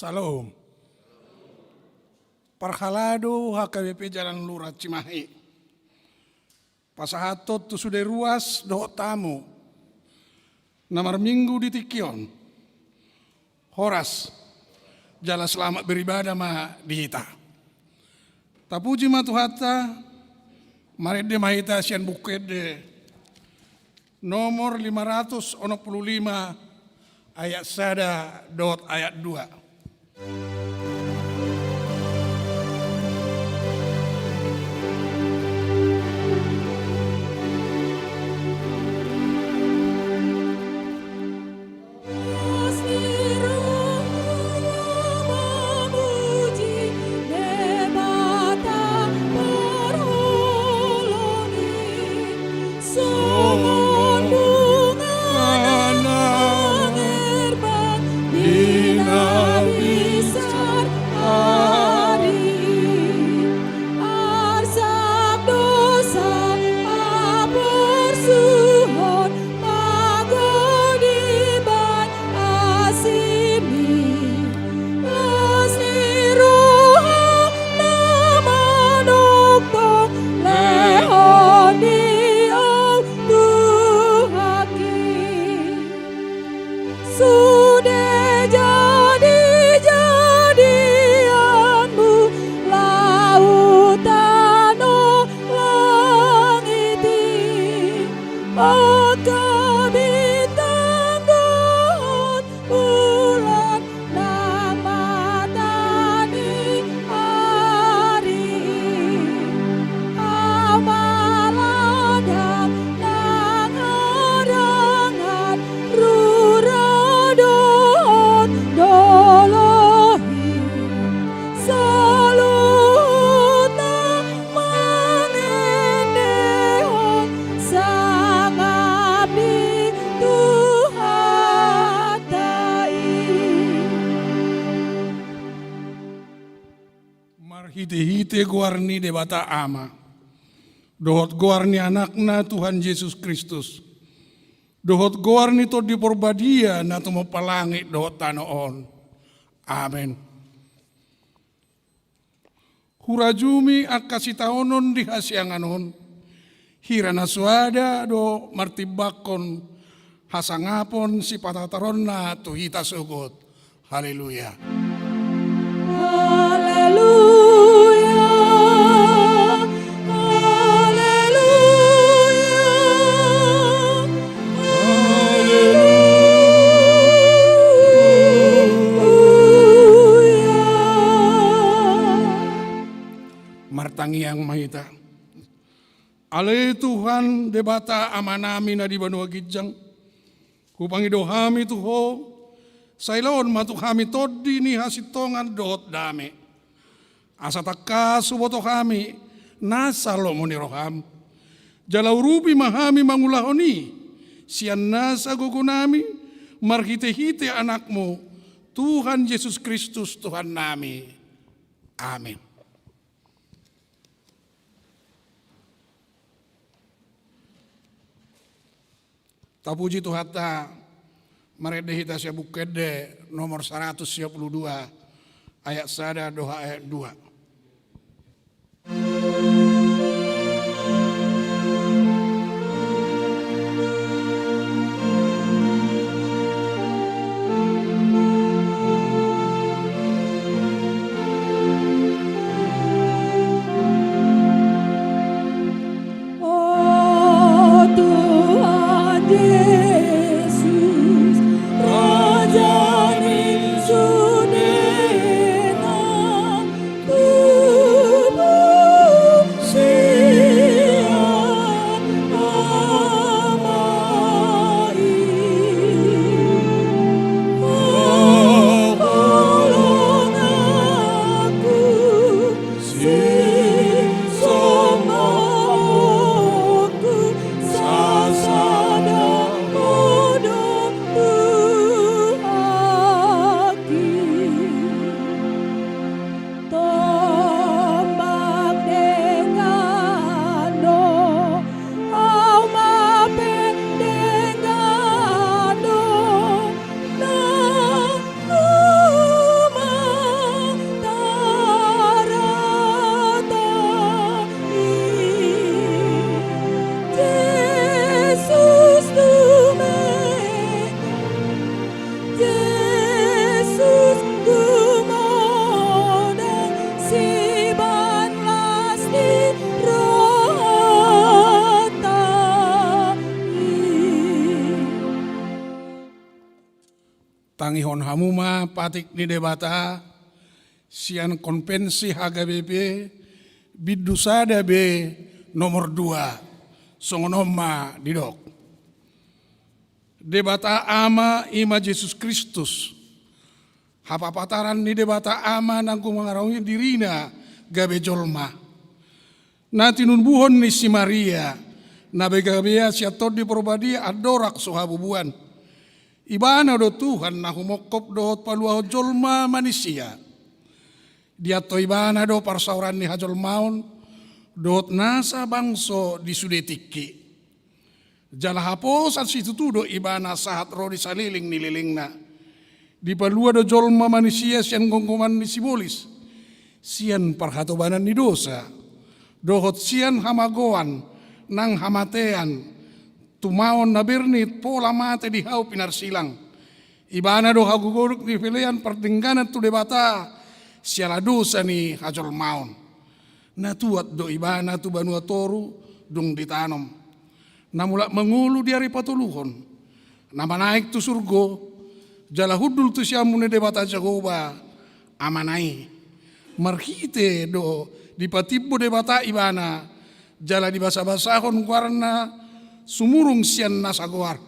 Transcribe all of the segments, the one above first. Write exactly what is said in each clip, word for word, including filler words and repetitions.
Shalom. Parhalado H K B P Jalan Lurah Cimahi. Pasahathon tu sude ruas dohot tamu na marminggu di tingki on. Horas, jala selamat beribadah ma di hita. Tapuji ma Tuhanta, marende ma hita sian Buku Ende nomor lima ratus onom pulu lima, ayat sada dohot ayat dua. Arsak dosa, haporsuhon, pangodiban, asi ni, las ni roha na manongtong, lehon di ahu Tuhanki. Sude jadi-jadianmu, laut, tano, langit i, angka bintang dohot bulan, nang mata ni ari i. Ahu ma ladang nang hadangan, rura dohot dolok i, saluhutna mangendehon sangap ni Tuhanta i. Marhite-hite goar ni Debata Ama, dohot goar ni Anakna Tuhan Jesus Kristus, dohot goar ni Tondi Porbadia na tumompa langit dohot tano on. Amen. Hurajumi angka sitaonon di hasiangan on, hira na soada do martimbangkon hasangapon sipatataronna tu hita sogot. Haleluya. Haleluya. Haleluya. Haleluya. Martangiang ma hita. Ale Tuhan Debata Amanami na di banua ginjang, hupangido hami tu Ho, sai lehon ma tu hami tondi ni hasintongan dohot dame. Asa tangkas huboto hami nasa lomo ni roham. Jala urupi ma hami mangulahon i sian nasa gogonami, marhite-hite Anakmu, Tuhan Jesus Kristus Tuhannami. Amen. Tapuji Tuhanta, marende hita sian Buku Ende nomor saratus sia pulu dua, ayat sada dohot ayat dua. O Tuhan Jesus, Raja ni sude na Tangihon hamu ma patik ni Debata sian Konvensi H K B P bindu sada B nomor dua. Songon on ma didok: Debata Ama, i ma Jesus Kristus, hapapataran ni Debata Ama nanggo mangarahon dirina gabe jolma, na tinubuhon ni si Maria, na bagabean sian Tondi Porbadia andorang so habubuan. Ibana do Tuhan na humongkop dohot paluahon jolma manisia. Dianto Ibana do parsaoran ni hajolmaon dohot nasa bangso di sude tingki. Jala haposan situtu do Ibana sahat ro di saleleng ni lelengna. Dipalua do jolma manisia sian gomgoman ni sibolis, sian parhatobanan ni dosa, dohot sian hamagoan nang hamatean, tumaon na bernit pola mate di hau pinarsilang. Ibana do hagogoruk ni pelean pardengganan tu Debata siala dosa ni hajolmaon. Na tuat do Ibana tu banua toru dung ditanom. Na mulak mangolu di ari patoluhon, na manaek tu surgo, jala hundul tu siamun ni Debata Jahowa, Amana i. Marhite do dipatimbo Debata Ibana, jala dibasabasahon goarna sumurung sian nasa goar.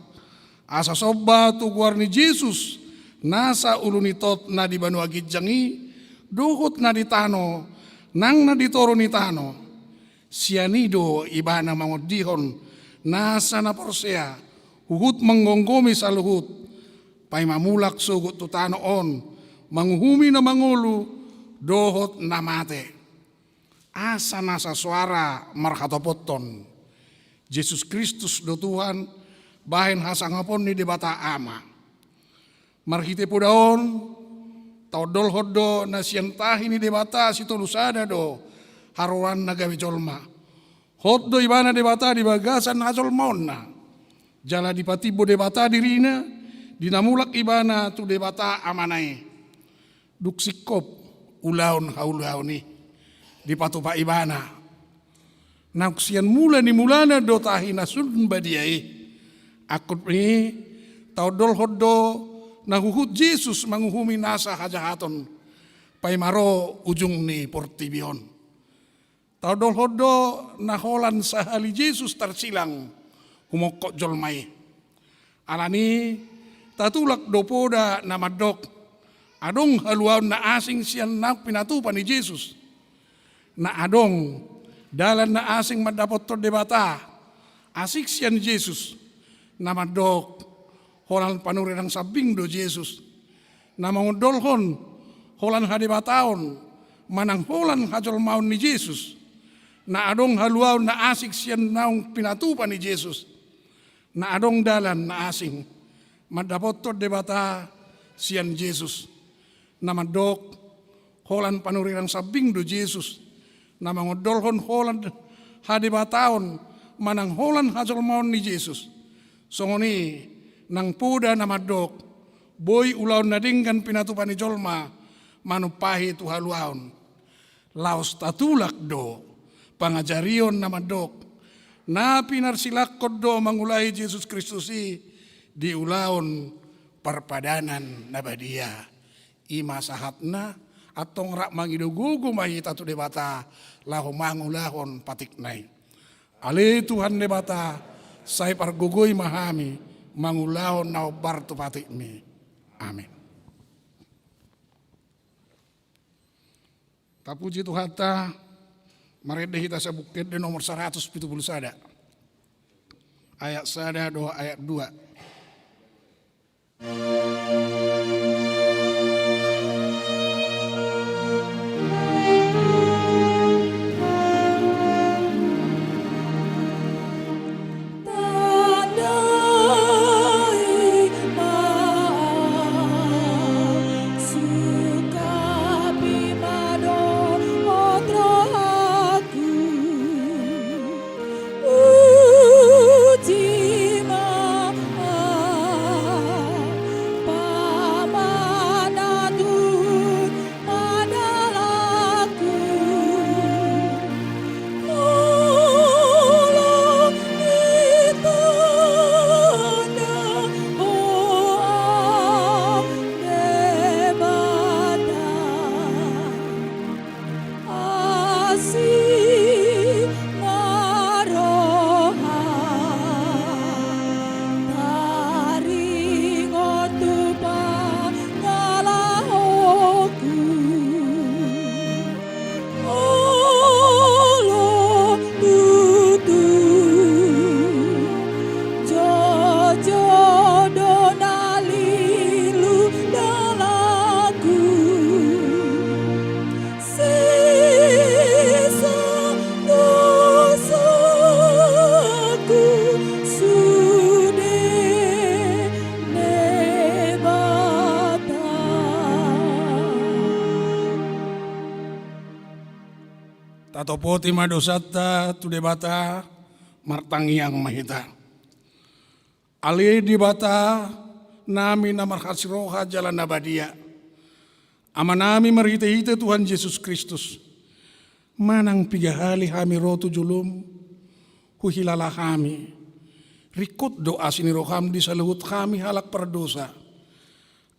Asa somba tu goar ni Jesus, nasa ulu ni tot na di banua ginjang i, dohot na di tano, nang na di toru ni tano. Sian i do Ibana mangondihon nasa na porsea, huhut manggomgomi saluhut, paima mulak sogot tu tano on, manguhumi na mangolu dohot na mate. Asa nasa soara marhatopothon: Jesus Kristus do Tuhan, bahen hasangapon ni Debata Ama. Marhite poda on, taondolhon do na sian tahi ni Debata sitolu sada do haroroanna gabe jolma. Hot do Ibana Debata di bagasan hajolmaonna. Jala dipatimbo Debata dirina, di na mulak Ibana tu Debata Amana i. Dung singkop ulaon haulaon i, dipatupa Ibana. Naung sian mula ni mulana do tahi na sun badia i. Angkup ni i, taondolhon do na huhut Jesus manguhumi nasa hajahaton, paima ro ujung ni portibi on. Taondolhon do na holan sahali Jesus tarsilang humongkop jolma i. Alani i, tatulak do poda na mandok: Adong haluaon na asing sian naung pinatupa ni Jesus. Na adong dalan na asing mandapothon Debata, asing sian Jesus. Na mandok: Holan panurirang sambing do Jesus. Na mangondolhon holan hadebataon manang holan hajolmaon ni Jesus. Na adong haluaon na asing sian naung pinatupa ni Jesus. Na adong dalan na asing mandapothon Debata sian Jesus. Na mandok: Holan panurirang sambing do Jesus. Na mangondolhon holan hadebataon manang holan hajolmaon ni Jesus. Songon i nang poda na mandok: Boi ulaon na denggan pinatupa ni jolma manumpahi tu haluaon. Laos tatulak do pangajarion na mandok: Na pinarsilanghon do mangulahi Jesus Kristus i di ulaon parpadanan na badia. I ma sahatna. Antong rap mangido gogo ma hita tu Debata laho mangulahon patikna i. Ale Tuhan Debata, sai pargogoi ma hami mangulahon na hombar tu patikmi. Amin. Tapuji Tuhanta, marende hita Sabuk Ende nomor saratus pitu pulu sada, ayat sada dohot ayat dua. Hatopoti ma dosanta tu Debata, martangiang ma hita. Ale Debata nami na marhasiroha jala na badia, Ama nami marhitehite Tuhan Jesus Kristus, manang piga hali hami ro tu jolom, huhilala hami, ringkot do asi ni roham di saluhut hami halak pardosa.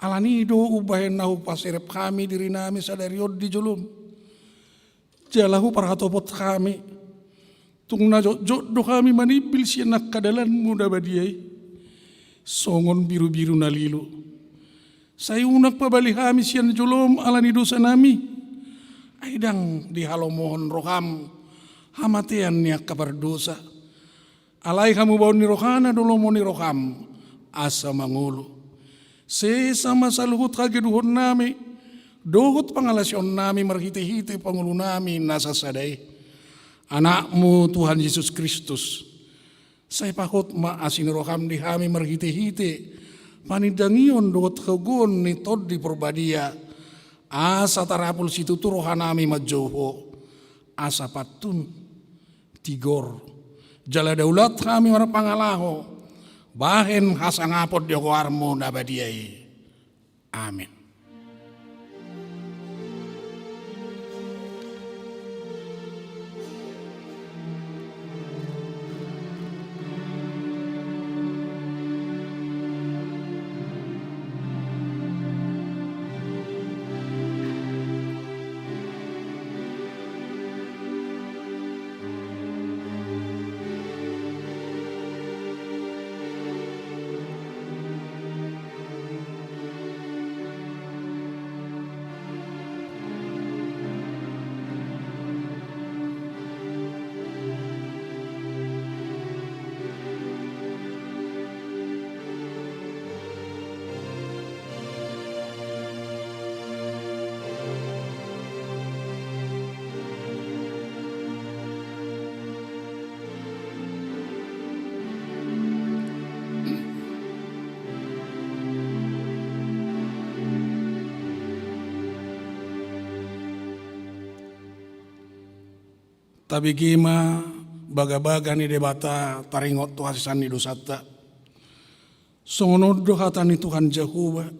Alani i do umbahen na hupaserep hami diri nami sadari on di jolom, jala huparhatopot hami, tung na jotjot do hami manimbil sian angka dalanmu na badia i, songon birubiru na lilu. Sai unang pabali hami sian jolom alani dosa nami, ai ndang dihalomohon roham hamatean ni angka pardosa. Alai hamubaon ni rohana do lomo ni roham asa mangolu. Sesa ma saluhut hagedukon nami dohot pangalaosion nami marhitehite pangolu nami na sasada i, Anakmu Tuhan Jesus Kristus. Sai pahot ma asi ni roham di hami marhitehite panindangion dohot hagogoon ni Tondi Porbadia, asa tarapul situtu roha nami manjou Ho, asa pantun, tigor, jala daulat hami marpangalaho bahen hasangapon di goarmu na badia i. Amen. Tabege ma bagabaga ni Debata taringot tu hasesaan ni dosanta. Songon on do hata ni Tuhan Jahowa: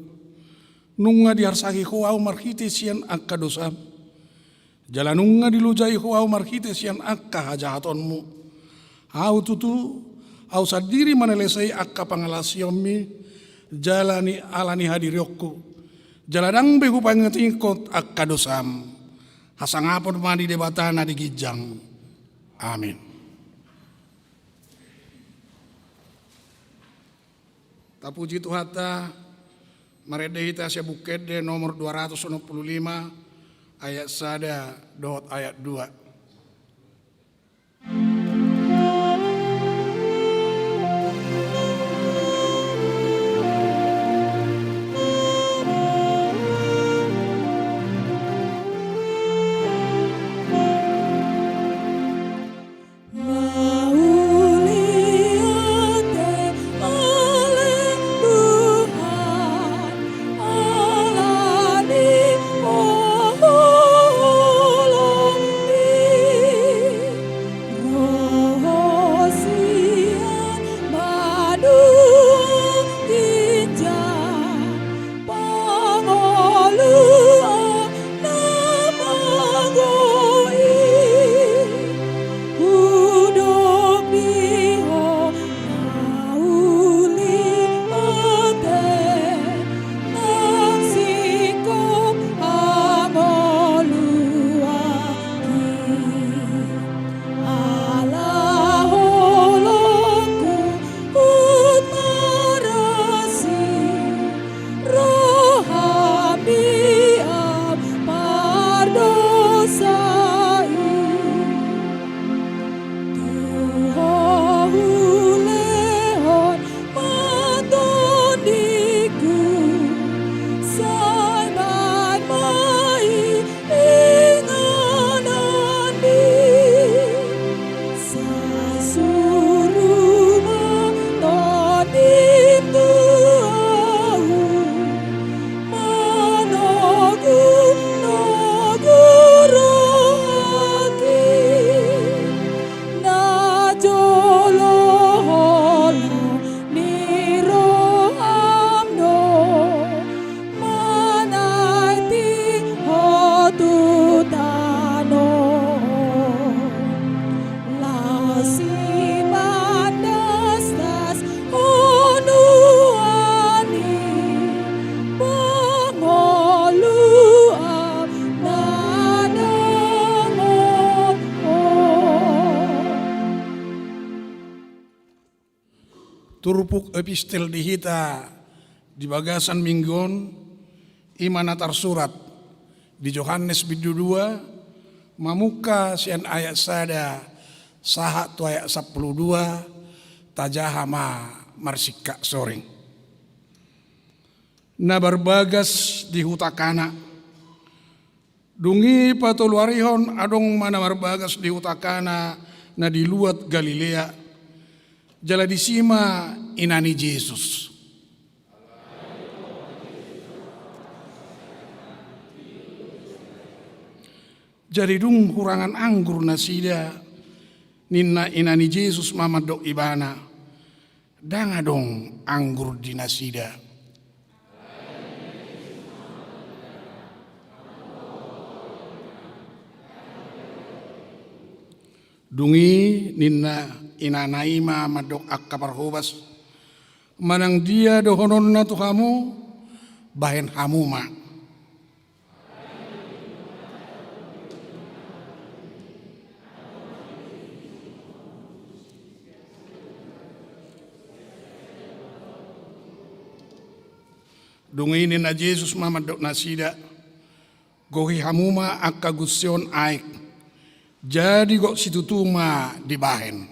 Nunga diarsahi Ho ahu marhite sian angka dosam, jala nunga dilojai Ho ahu marhite sian angka hajahatonmu. Ahu tutu, ahu sandiri manalesei angka pangalaosionmi, jala ni ala ni hadirionku, jala ndang be hupaingotingot angka dosam. Hasangapon ma di Debata na di ginjang. Amen. Tapuji Tuhanta, marende hita sian Buku Ende nomor dua ratus onom pulu lima, ayat sada dohot ayat dua. Turpuk epistel di hita di bagasan minggu on, i ma na tarsurat di Johannes bindu dua, mamungka sian ayat sada sahat tu ayat sampulu dua, tajaha ma marsingkat soring. Na marbagas di huta Kana. Dung i patoluarihon adong ma na marbagas di huta Kana na di luat Galilea, jala disi ma ina ni Jesus. Jadi dung hurangan anggur nasida, ninna ina ni Jesus ma mandok ibana, ndang adong anggur di nasida. Dung i ninna inana i ma mandok angka parhobas, manang dia dohononna tu hamu, bahen hamu ma. Dung i ninna Jesus ma mandok nasida, gohi hamu ma angka gusse on aek. Jadi gok situtu ma dibahen.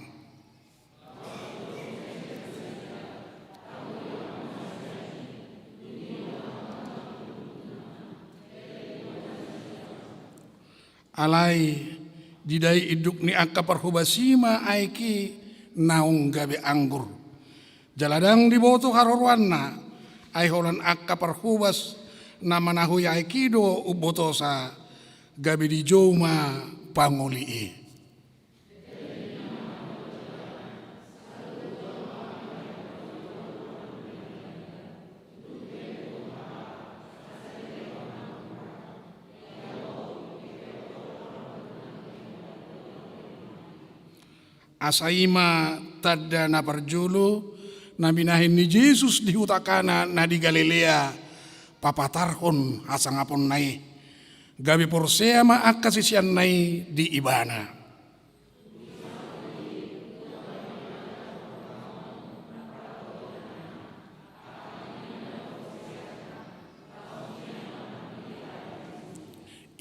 Alai didai induk ni angka parhobas i ma aek i naung gabe anggur. Jala ndang diboto haroroanna, ai holan angka parhobas na manahui aek i do umbotosa, gabe dijou ma pangoli i. Asa i ma tanda na parjolo na binahen ni Jesus di huta Kana na di Galilea, papatarhon hasangaponna i. Gabe porsea ma angka siseanna i di Ibana.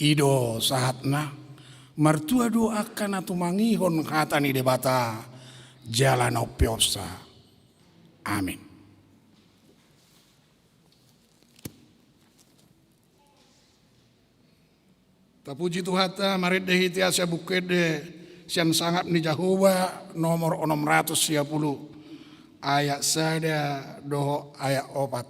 I do sahatna. Martua do angka na tumangihon hata ni Debata jala na umpeopsa. Amin. Tapuji Tuhanta, marende hita sian Buku Ende sian Sangap ni Jahowa nomor onom ratus sia pulu, ayat sada dohot ayat opat.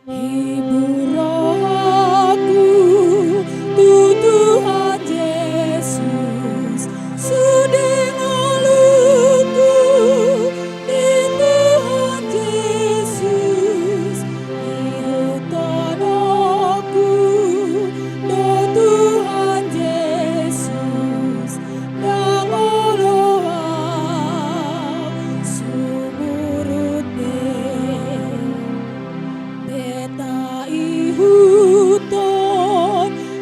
Hibur rohaku tu Tuhan Jesus, sude ngolungku di Tuhan Jesus, ihuthononku do Tuhan Jesus, ndang olo au sumurut be. Be taihuthon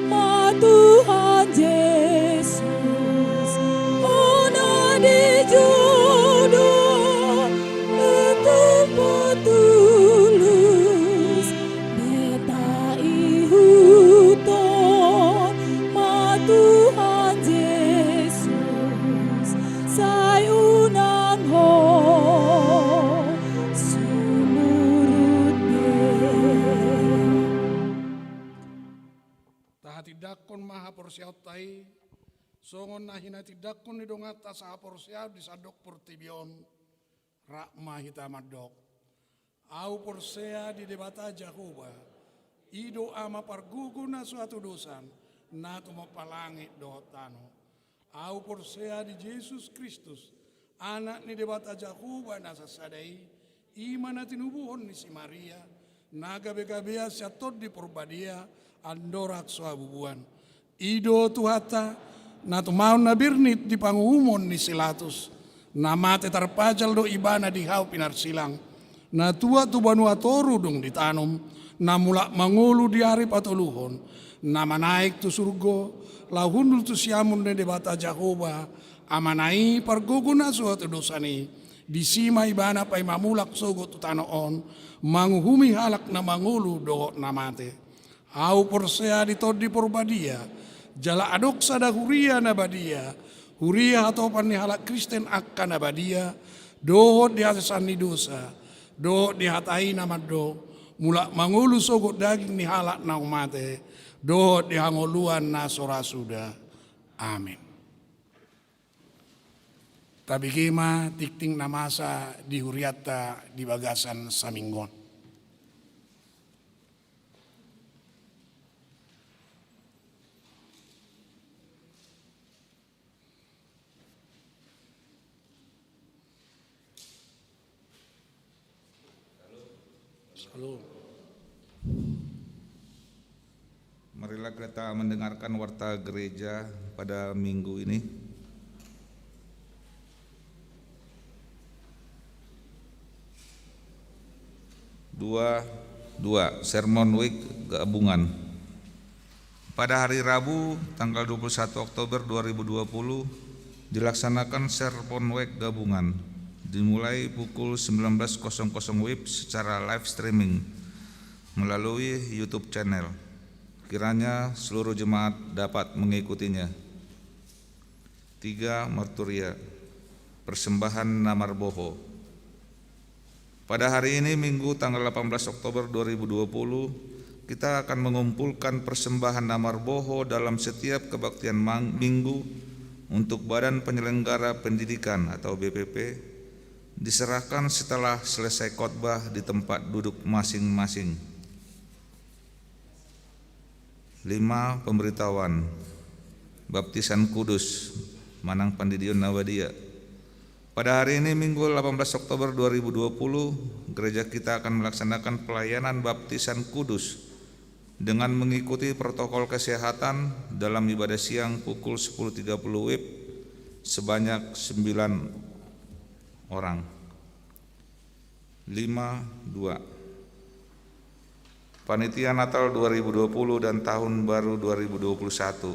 ma Tuhan Jesus, hona dijou do turpuk tulus. Be taihuthon ma Tuhan Jesus, sai unang ho sumurut be. Tahatindangkon ma haporseaonta i, songon na hinatindangkon ni donganta sahaporseaon di sandok portibi on. Rap ma hita mandok. Au porsea di Debata Jahowa, i do Ama pargogo na so hatudosan, na tumompa langit dohot tano. Au porsea di Jesus Kristus, Anak ni Debata Jahowa na sasada i, i ma na tinubuhon ni si Maria, na gabegabean sian Tondi Porbadia, andorang so habubuan. I do Tuhanta, na tumaon na birnit di panguhumon ni si Latus, Na mate tarpajal do ibana di hau pinarsilang, na tuat tu banua toru dung ditanom, na mulak mangolu di ari patoluhon, na manaek tu surgo, laho hundul tu siamun ni Debata Jahowa, Amana i, pargogo na so hatudosan i, disi ma ibana paima mulak sogot tu tano on, manguhumi halak na mangolu dohot na mate. Ahu porsea di Tondi Porbadia, jala adong sada huria na badia, huria hatopan ni halak Kristen angka na badia, dohot di hasesaan ni dosa, dohot di hata i na mandok, mulak mangolu sogot daging ni halak naung mate, dohot di hangoluan na so ra suda. Amin. Tabege ma tingting na masa di hurianta di bagasan saminggu on. Shalom. Marilah kita mendengarkan warta gereja pada minggu ini. Dua, dua, Sermon Week gabungan. Pada hari Rabu, tanggal dua puluh satu Oktober dua ribu dua puluh, dilaksanakan Sermon Week gabungan, dimulai pukul sembilan belas kosong kosong W I B secara live streaming melalui YouTube channel. Kiranya seluruh jemaat dapat mengikutinya. Tiga, Marturia, persembahan na marboho. Pada hari ini, Minggu, tanggal delapan belas Oktober dua ribu dua puluh, kita akan mengumpulkan persembahan na marboho dalam setiap kebaktian mang-, Minggu untuk Badan Penyelenggara Pendidikan atau B P P, diserahkan setelah selesai khotbah di tempat duduk masing-masing. Lima, pemberitahuan baptisan kudus manang pandidion na badia. Pada hari ini, Minggu, delapan belas Oktober dua ribu dua puluh, gereja kita akan melaksanakan pelayanan baptisan kudus dengan mengikuti protokol kesehatan dalam ibadah siang pukul sepuluh tiga puluh W I B sebanyak sembilan orang. Lima, dua. Panitia Natal dua ribu dua puluh dan Tahun Baru dua ribu dua puluh satu.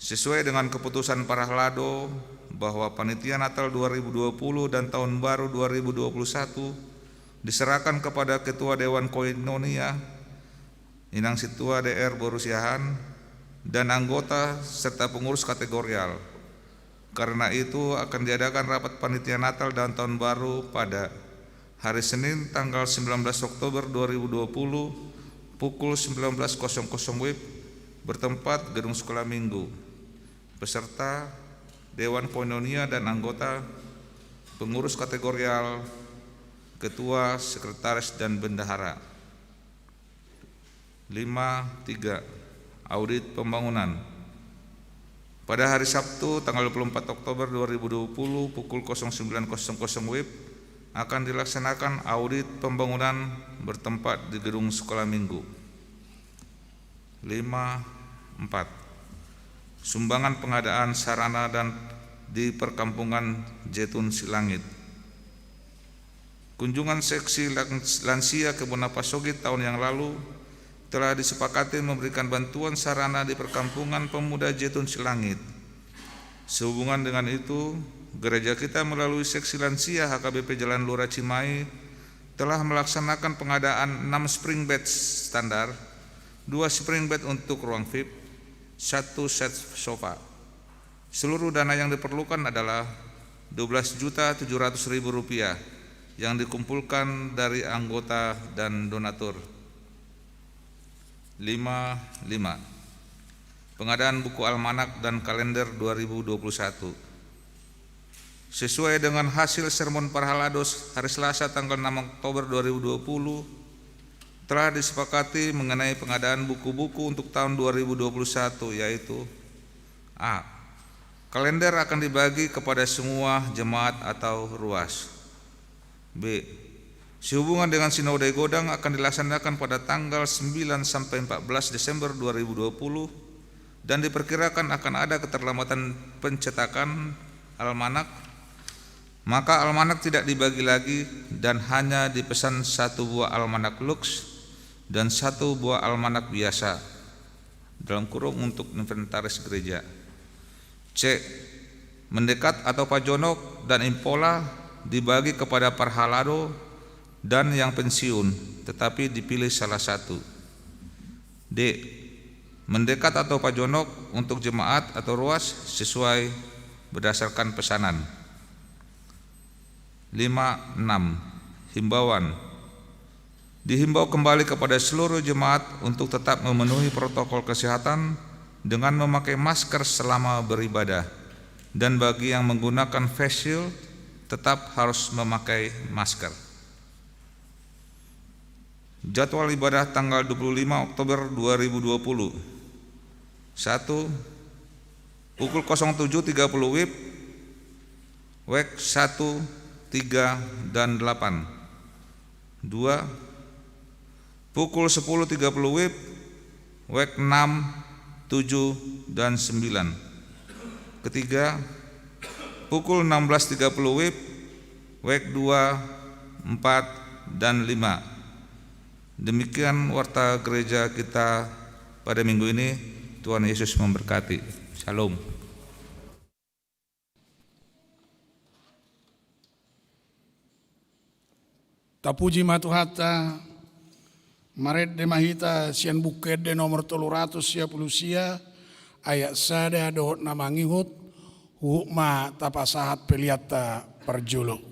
Sesuai dengan keputusan Parhalado bahwa Panitia Natal dua ribu dua puluh dan Tahun Baru dua ribu dua puluh satu diserahkan kepada Ketua Dewan Koinonia, Inang Sintua D R Boru Siahaan, dan anggota serta pengurus kategorial. Karena itu, akan diadakan rapat panitia Natal dan Tahun Baru pada hari Senin, tanggal sembilan belas Oktober dua ribu dua puluh, pukul sembilan belas kosong kosong W I B, bertempat Gedung Sekolah Minggu. Peserta, Dewan Koinonia dan anggota, pengurus kategorial, ketua, sekretaris, dan bendahara. Lima, tiga, audit pembangunan. Pada hari Sabtu, tanggal dua puluh empat Oktober dua ribu dua puluh, pukul kosong sembilan kosong kosong W I B, akan dilaksanakan audit pembangunan bertempat di Gedung Sekolah Minggu. Lima, empat, sumbangan pengadaan sarana dan di perkampungan Jetun Silangit. Kunjungan seksi lansia ke Bonapasogi tahun yang lalu telah disepakati memberikan bantuan sarana di perkampungan pemuda Jetun Silangit. Sehubungan dengan itu, gereja kita melalui seksi lansia H K B P Jalan Lurah Cimahi telah melaksanakan pengadaan enam spring bed standar, dua spring bed untuk ruang V I P, satu set sofa. Seluruh dana yang diperlukan adalah dua belas juta tujuh ratus ribu rupiah yang dikumpulkan dari anggota dan donatur. Lima, lima. Pengadaan buku almanak dan kalender dua ribu dua puluh satu. Sesuai dengan hasil sermon Parhalado hari Selasa tanggal enam Oktober dua ribu dua puluh, telah disepakati mengenai pengadaan buku-buku untuk tahun dua ribu dua puluh satu, yaitu: A. Kalender akan dibagi kepada semua jemaat atau ruas. B. Sehubungan dengan Sinode Godang akan dilaksanakan pada tanggal sembilan sampai empat belas Desember dua ribu dua puluh dan diperkirakan akan ada keterlambatan pencetakan almanak Maka almanak tidak dibagi lagi dan hanya dipesan satu buah almanak Lux dan satu buah almanak biasa, dalam kurung untuk inventaris gereja. C. Mendekat atau pajonok dan impola dibagi kepada parhalado dan yang pensiun, tetapi dipilih salah satu. D. Mendekat atau pajonok untuk jemaat atau ruas sesuai berdasarkan pesanan. Lima, enam. Himbauan. Dihimbau kembali kepada seluruh jemaat untuk tetap memenuhi protokol kesehatan dengan memakai masker selama beribadah, dan bagi yang menggunakan face shield, tetap harus memakai masker. Jadwal ibadah tanggal dua puluh lima Oktober dua ribu dua puluh. Satu, pukul kosong tujuh tiga puluh WIB, WEK satu, tiga, dan delapan. Dua, pukul sepuluh tiga puluh WIB, WEK enam, tujuh, dan sembilan. Ketiga, pukul enam belas tiga puluh WIB, WEK dua, empat, dan lima. Demikian warta gereja kita pada minggu ini. Tuhan Yesus memberkati. Shalom. Tapuji ma Tuhanta, marende ma hita sian Buku Ende nomor tolu ratus sia pulu sia, ayat sada dohot na mangihut, huhut ma tapasahat peleanta parjolo.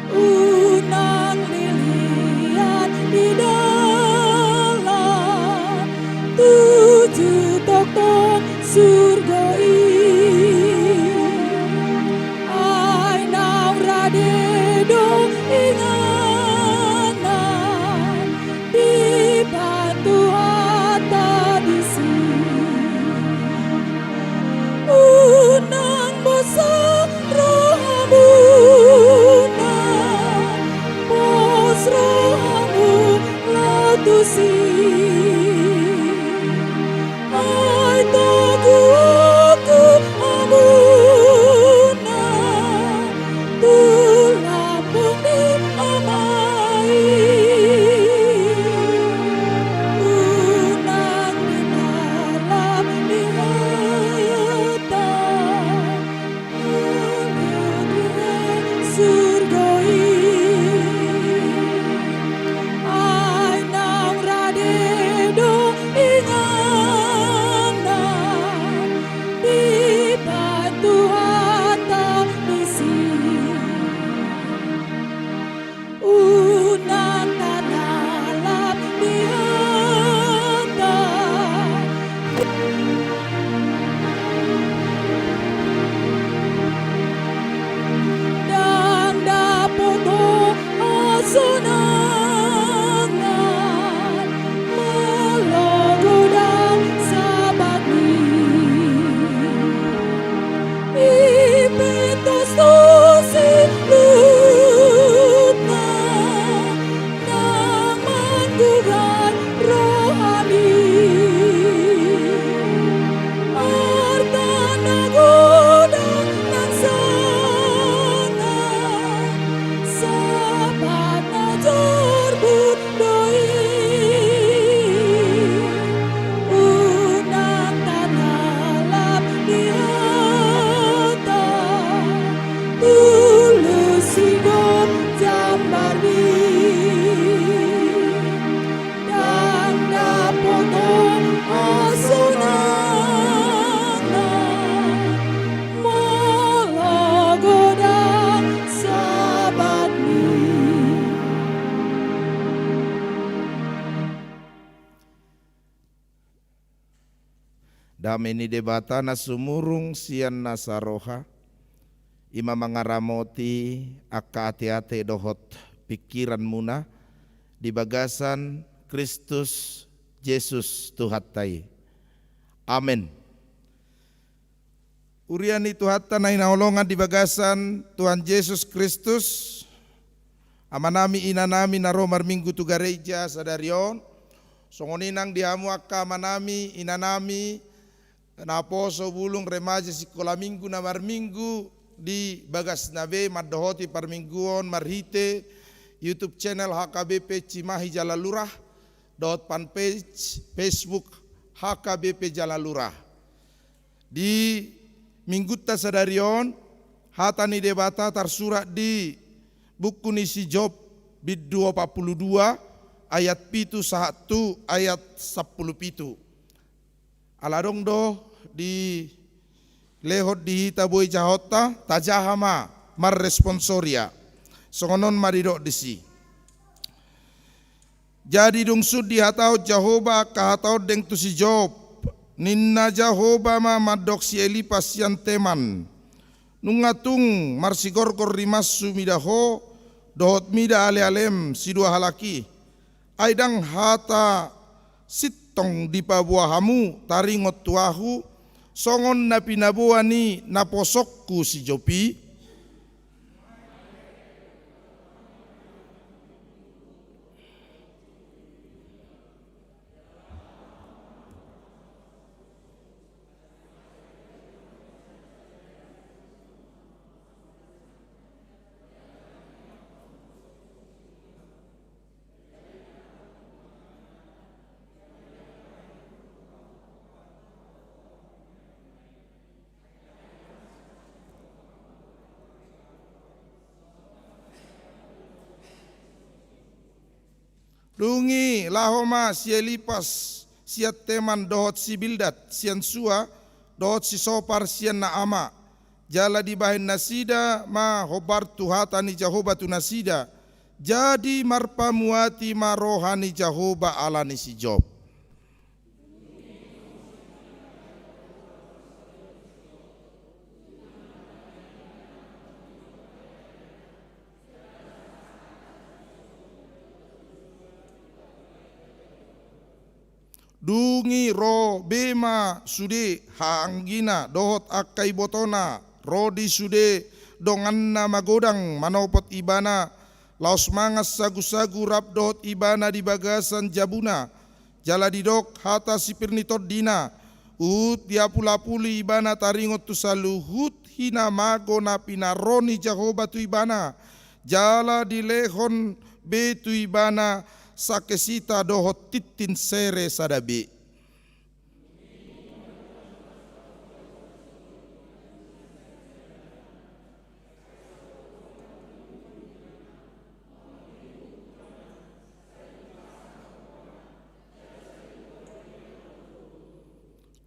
Unang lilian di dalan tujuh tongtong surgo i. Ai naung rade do inganan di bantuan ta disi. Unang bosan rohamuna, pos rohamu laho tusi. Ai toguonku hamuna tu lambung ni Ama i. Unang di dalan ni hata surgo i. Ai naung rade Dame ni Debata na sumurung sian nasa roha, i ma mangaramoti angka ateate dohot pingkiranmuna di bagasan Kristus Jesus Tuhanta i. Amen. Huria ni Tuhanta na hinaholongan di bagasan Tuhan Jesus Kristus, amanami inanami na ro marminggu tu gareja sadari on, songon i nang di hamu angka amanami inanami naposo bulung remaja sikola minggu na marminggu di bagasna be mandohoti parmingguon marhite YouTube channel H K B P Cimahi Jalalurah dohot fanpage Facebook H K B P Jalalurah. Di minggunta sadari on, hata ni Debata tarsurat di buku ni si Job bindu opat pulu dua ayat pitu sahat tu ayat sampulu pitu. Ala adong do dilehon di hita boi jahaonta, tajaha ma marresponsoria. Songon on ma didok disi. Jadi dung sun dihatahon Jahowa angka hata on deng tu si Job, ninna Jahowa ma mandok si Elipas sian Teman: Nunga tung marsigorgor rimashu mida ho, dohot mida alealem sidua halak i. Ai ndang hata sintong dipaboa hamu taringot tu ahu, songon na pinaboa ni naposongku si Job i? Dung i laho ma si Elipas sian Teman dohot si Bildad sian Sua dohot si Sopar sian Naama, jala dibahen nasida ma hombar tu hata ni Jahowa tu nasida. Jadi marpamuati ma roha ni Jahowa ala ni si Job. Dung i ro be ma sude hahaanggina dohot angka ibotona ro di sude donganna magodang manopot ibana, laos mangan sagusagu rap dohot ibana di bagasan jabuna. Jala didok hata sipir ni tondina: Huhut diapulapuli ibana taringot tu saluhut hinamago na pinarro ni Jahowa tu ibana, jala dilehon be tu ibana sangkesita dohot tintin sere sada be.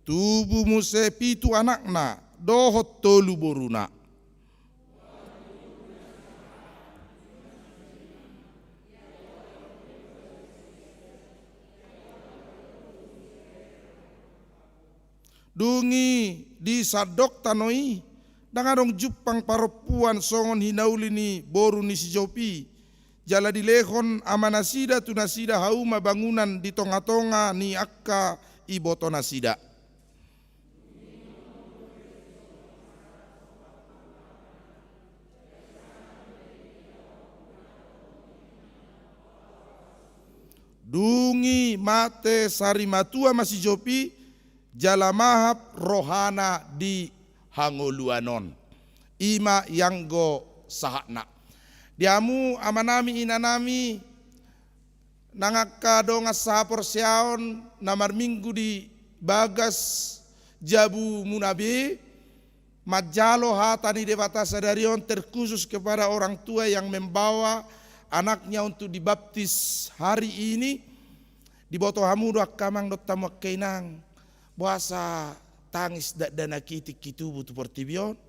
Tubu muse pitu anakna dohot tolu boruna. Dung i di sandok tano i ndang adong jumpang parompuan songon hinauli ni boru ni si Job i. Jala dilehon amanasida tu nasida hauma bangunan di tongatonga ni angka ibotonasida. Dung i mate sarimatua ma si Job i, jala mahap rohana di hangoluan on. I ma ianggo sahatna. Di hamu amanami inanami, nang angka dongan sahaporseaon na marminggu di bagas jabumuna be, manjalo hata ni Debata sadari on terkhusus kepada orang tua yang membawa anaknya untuk dibaptis hari ini. Diboto hamu do angka amang dohot hamu angka inang, boasa tangis dakdanak i tingki tubu tu portibi on?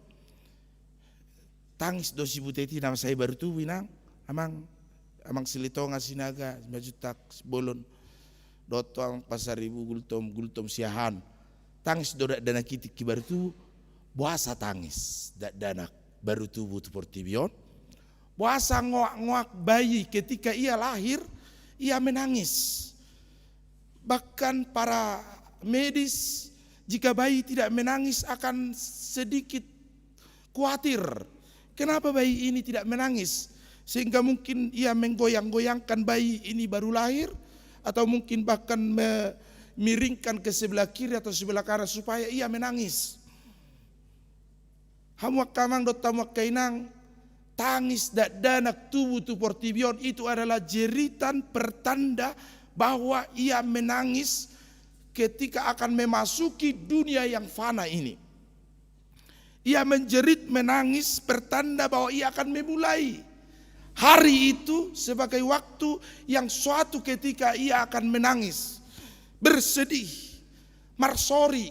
Tangis do si Buteti na sai baru tubu, inang. Amang, amang Silitonga Sinaga, Simanjuntak Bolon, dohot tu amang Pasaribu Gultom, Gultom Siahaan. Tangis do dakdanak i tingki baru tubu. Boasa tangis dakdanak baru tubu tu portibi on? Boasa ngoak-ngoak bayi ketika ia lahir, ia menangis? Bahkan para medis, jika bayi tidak menangis akan sedikit kuatir. Kenapa bayi ini tidak menangis? Sehingga mungkin ia menggoyang-goyangkan bayi ini baru lahir, atau mungkin bahkan memiringkan ke sebelah kiri atau sebelah kanan supaya ia menangis. Hamu angka amang dohot hamu angka inang, tangis dakdanak tubu tu portibi on itu adalah jeritan pertanda bahwa ia menangis ketika akan memasuki dunia yang fana ini. Ia menjerit menangis pertanda bahwa ia akan memulai hari itu sebagai waktu yang suatu ketika ia akan menangis, bersedih, marsori,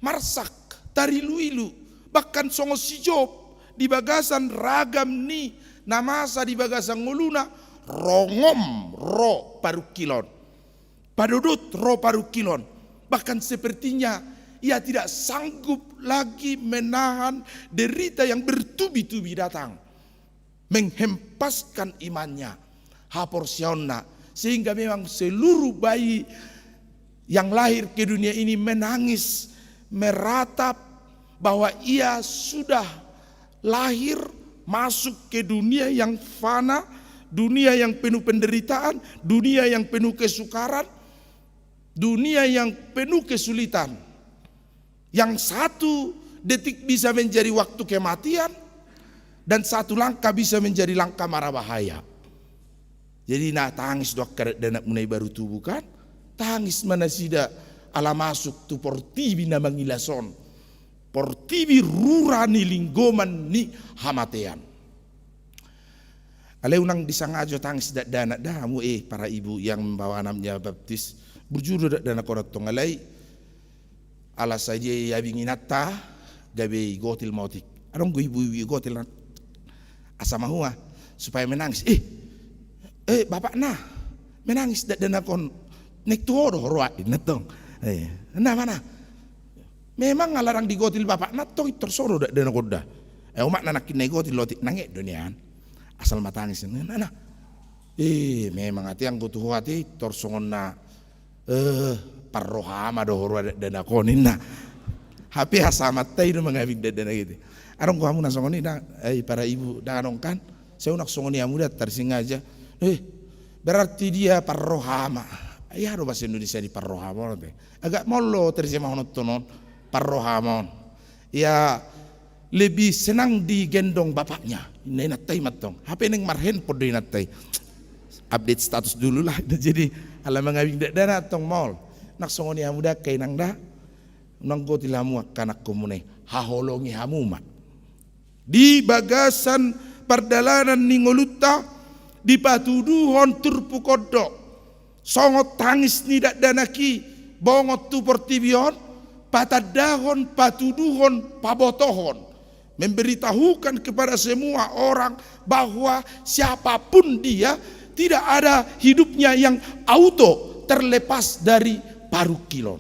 marsak, tarilu-ilu, bahkan songon si Job di bagasan ragam ni na masa di bagasan ngoluna, rongom ro parungkilon. Padodot ro parungkilon. Bahkan sepertinya ia tidak sanggup lagi menahan derita yang bertubi-tubi datang, menghempaskan imannya, haporseaonna, sehingga memang seluruh bayi yang lahir ke dunia ini menangis, meratap bahwa ia sudah lahir masuk ke dunia yang fana, dunia yang penuh penderitaan, dunia yang penuh kesukaran, dunia yang penuh kesulitan. Yang satu detik bisa menjadi waktu kematian, dan satu langkah bisa menjadi langkah marabahaya. Jadi na tangis do angka dakdanakmuna i baru tubu kan? Tangis ma nasida ala masuk tu portibi na mangilas on. Portibi rura ni linggoman ni hamatean. Alai unang disangajo tangis dakdanak da hamu, eh, para ibu yang membawa anaknya baptis. Burju do dakdanak on antong, alai ala sai diabing inanta gabe igotil ma otik. Adong do ibu-ibu igotil na asa mahua supaya menangis. Eh, eh, bapakna menangis dakdanak on. Naeng tu ho do roha i antong. Eh, na mana? Memang ala ndang digotil bapakna antong, pintor so do dakdanak on da. Eh, omakna nangkin na igotil otik, nang e do nian. Asal ma tangis, na, na. Eh, memang ate anggo tu ho ate pintor songon na, eh, parroha ma do ho roha dakdanak on, ninna. Hape asa amanta i do mangabing dakdanak i. Adong do hamu na songon i da, eh, para ibu, ndang adong kan? Sai unang songon i hamu da, tarsingaja. Eh, berarti dia parroha ma. Ia do bahasa Indonesia ni parroha ma on ate. Agak maol do terjemahononta on, parroha ma on. Ia lebih senang digendong bapaknya. Ninna inanta i ma antong. Hape naeng marhandphone do inanta i. Update status dulu lah. Jadi ala mangabing dakdanak antong maol. Nang songon i hamu da angka inang da. Unang gotil hamu angka anakkonmuna i. Haholongi hamu ma. Di bagasan pardalanan ni ngolunta dipatuduhon turpuk on do songon tangis ni dakdanak i bongot tu portibi on, patandahon, patuduhon, pabotohon, memberitahukan kepada semua orang bahwa siapapun dia, tidak ada hidupnya yang auto terlepas dari parungkilon,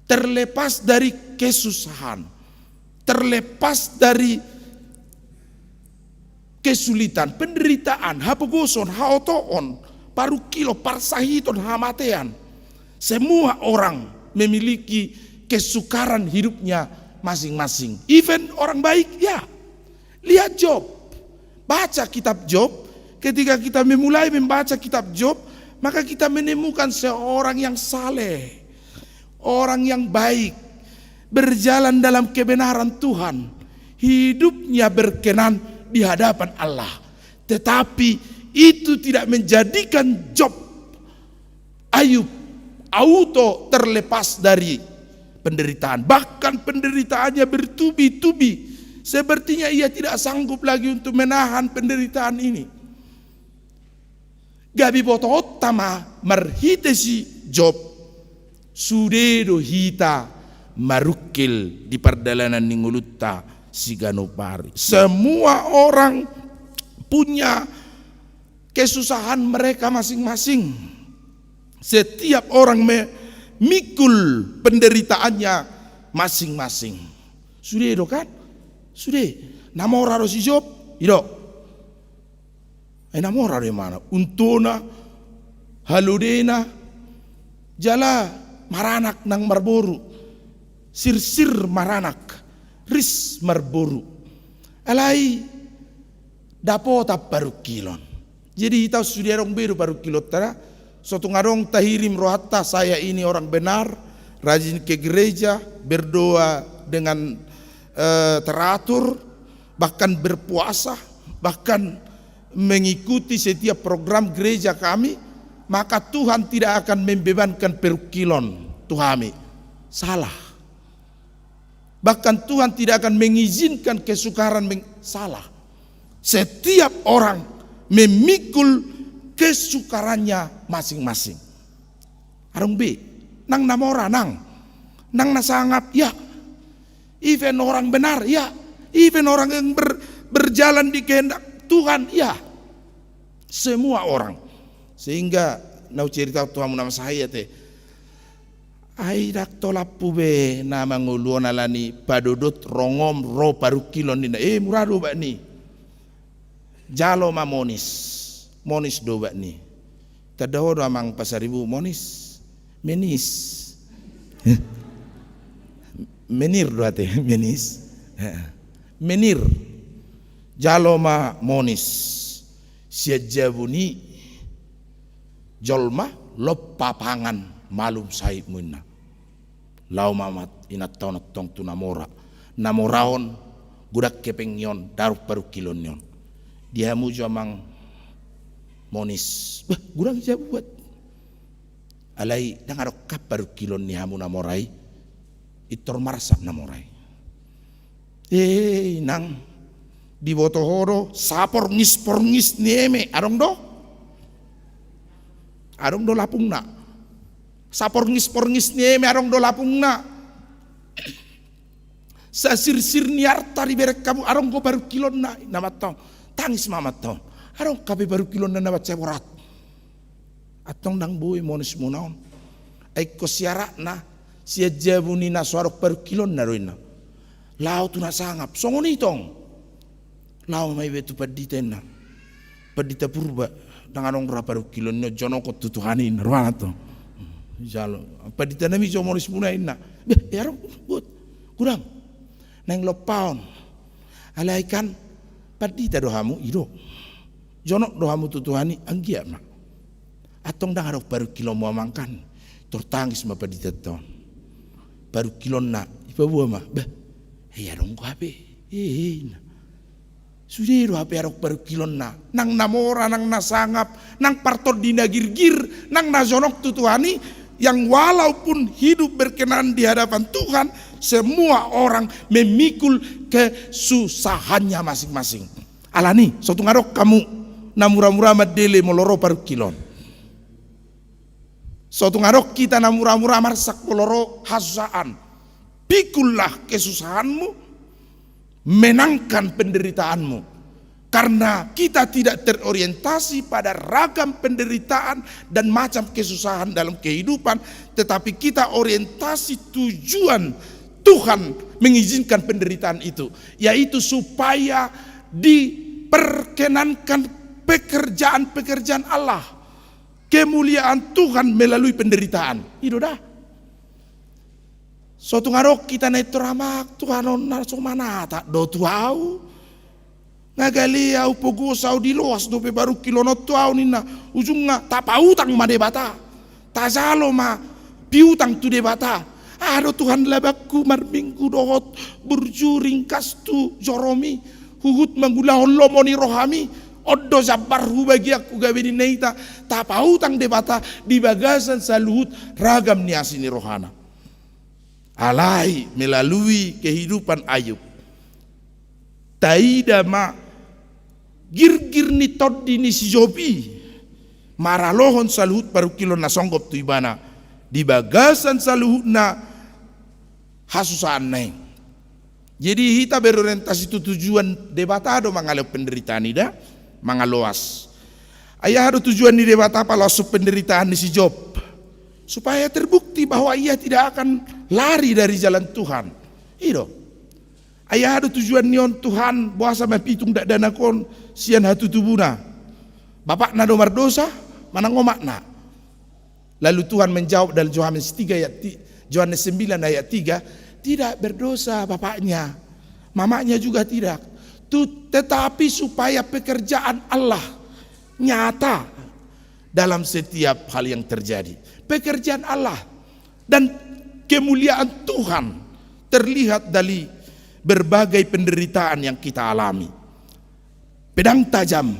terlepas dari kesusahan, terlepas dari kesulitan, penderitaan, hapogoson, haotoon, parungkilon, parsahiton, hamatean. Semua orang memiliki kesukaran hidupnya masing-masing. Even orang baik, ya. Lihat Job. Baca kitab Job. Ketika kita memulai membaca kitab Job, maka kita menemukan seorang yang saleh, orang yang baik, berjalan dalam kebenaran Tuhan, hidupnya berkenan di hadapan Allah. Tetapi itu tidak menjadikan Job, Ayub, auto terlepas dari penderitaan. Bahkan penderitaannya bertubi-tubi. Sepertinya ia tidak sanggup lagi untuk menahan penderitaan ini. Gabe botoonta ma marhite si Job, sude do hita marungkil di pardalanan ni ngolunta siganup ari. Semua orang punya kesusahan mereka masing-masing. Setiap orang me-, mikul penderitaannya masing-masing. Sude do kan? Sude. Na mora do si Job? I do. Ai na mora do imana. Untona, halodena, jala maranak nang marboru. Sirsir maranak, ris marboru. Alai dapotan parungkilon. Jadi hita on sude adong be do parungkilonta da. So tung adong tahirim rohanta, saya ini orang benar, rajin ke gereja, berdoa dengan, eh, teratur, bahkan berpuasa, bahkan mengikuti setiap program gereja kami, maka Tuhan tidak akan membebankan parungkilon tu hami. Salah. Bahkan Tuhan tidak akan mengizinkan kesukaran meng-, salah. Setiap orang memikul kesukarannya masing-masing. Adong be, nang na mora, nang, nang na sangap, ya. Even orang benar, ya. Even orang yang ber-, berjalan di kehendak Tuhan, ya. Semua orang. Sehingga na hucerita tu hamu na masa i ate. Ai ndang tolaphu be na mangolu on alani padodot rongom ro parungkilon ninna. Eh, mura do obat ni. Jalo ma monis. Monis do obat ni. Tanda ho do amang Pasaribu monis. Menis. Menir do ate, menis. Menir. Jalo ma monis. Sian jabu ni jolma lompa pangan malum sahitmu inna. Laho ma inanta on antong tu na mora. Na mora on godang hepengni on, ndang adong parungkilonni on. Di hamu jo amang monis. Bah, godang jabu buat. Alai ndang adong kan parungkilon ni hamu na mora i. Pintor marsak na mora i. Eh, inang, diboto ho do saporngis-porngis ni eme, adong do? Adong do lapungna. Saporngis-porngis ni eme, adong do lapungna. Sasirsir ni arta dibereng hamu, adong do parungkilonna, na mantong. Tangis ma mantong. Adong hape parungkilonna na mansai borat. Antong ndang boi monismuna on. Ai ingkon siaratna, sian jabu ni na so adong parungkilonna do inna. Laho tu na sangap, songon i tong. Laho ma iba tu pandita inna. Pandita Purba, ndang adong ra parungkilon ni on, jonok ho tu Tuhan i inna, rohana tong. Jalo. Pandita nami jo monismuna inna. Beh, eh, adong, buat. Godang. Naeng lompa on. Alai kan, pandita do hamu, i do. Jonok do hamu tu Tuhan i, anggiat ma. Antong ndang adong parungkilonmu amang kan. Tor tangis ma pandita on. Parungkilonna, dipaboa ma. Bah, eh, adong do hape. Eh, eh, inna. Sude do hape adong parungkilonna. Nang na mora, nang na sangap, nang partondi na girgir, nang na jonok tu Tuhan i, yang walaupun hidup berkenan di hadapan Tuhan, semua orang memikul kesusahannya masing-masing. Alani, so tung adong hamu na mura-mura mandele molo ro parungkilon. So tung adong hita na mura-mura marsak molo ro hasusaan. Pikullah kesusahanmu, menangkan penderitaanmu. Karena kita tidak terorientasi pada ragam penderitaan dan macam kesusahan dalam kehidupan, tetapi kita orientasi tujuan Tuhan mengizinkan penderitaan itu, yaitu supaya diperkenankan pekerjaan-pekerjaan Allah, kemuliaan Tuhan melalui penderitaan. I do da. So tung adong hita na pintor, amang, Tuhan on na so manatap do tu ahu. Nga gale ahu, pogos ahu, diloas dope parungkilon on tu ahu ninna. Ujungna tapautang ma Debata. Tajalo ma piutang tu Debata. Aha do Tuhan labangku marminggu dohot burju ringkas tu joromi, huhut mangulahon lomo ni rohami. On do jambarhu bagianku gabe ninna hita. Tapautang Debata di bagasan saluhut ragam ni asi ni rohana. Alai melalui kehidupan Ayub, taida ma girgir ni tondi ni si Job i maralohon saluhut parungkilon na songgop tu ibana di bagasan saluhutna hasusaanna i. Jadi hita berorientasi tu tujuan Debata do mangalehon penderitaan i da, mangaloas. Ai aha do tujuan ni Debata paloashon penderitaan ni si Job? Supaya terbukti bahwa ia tidak akan lari dari jalan Tuhan. I do. Ai aha do tujuan ni on Tuhan, boasa mapitung dakdanak on sian hatutubuna? Bapakna do mardosa, manang omakna? Lalu Tuhan menjawab dalam Johannes tiga ayat ti-, Johannes sembilan ayat tiga, tidak berdosa bapaknya, mamanya juga tidak. Tu-, tetapi supaya pekerjaan Allah nyata dalam setiap hal yang terjadi. Pekerjaan Allah dan kemuliaan Tuhan terlihat dari berbagai penderitaan yang kita alami. Pedang tajam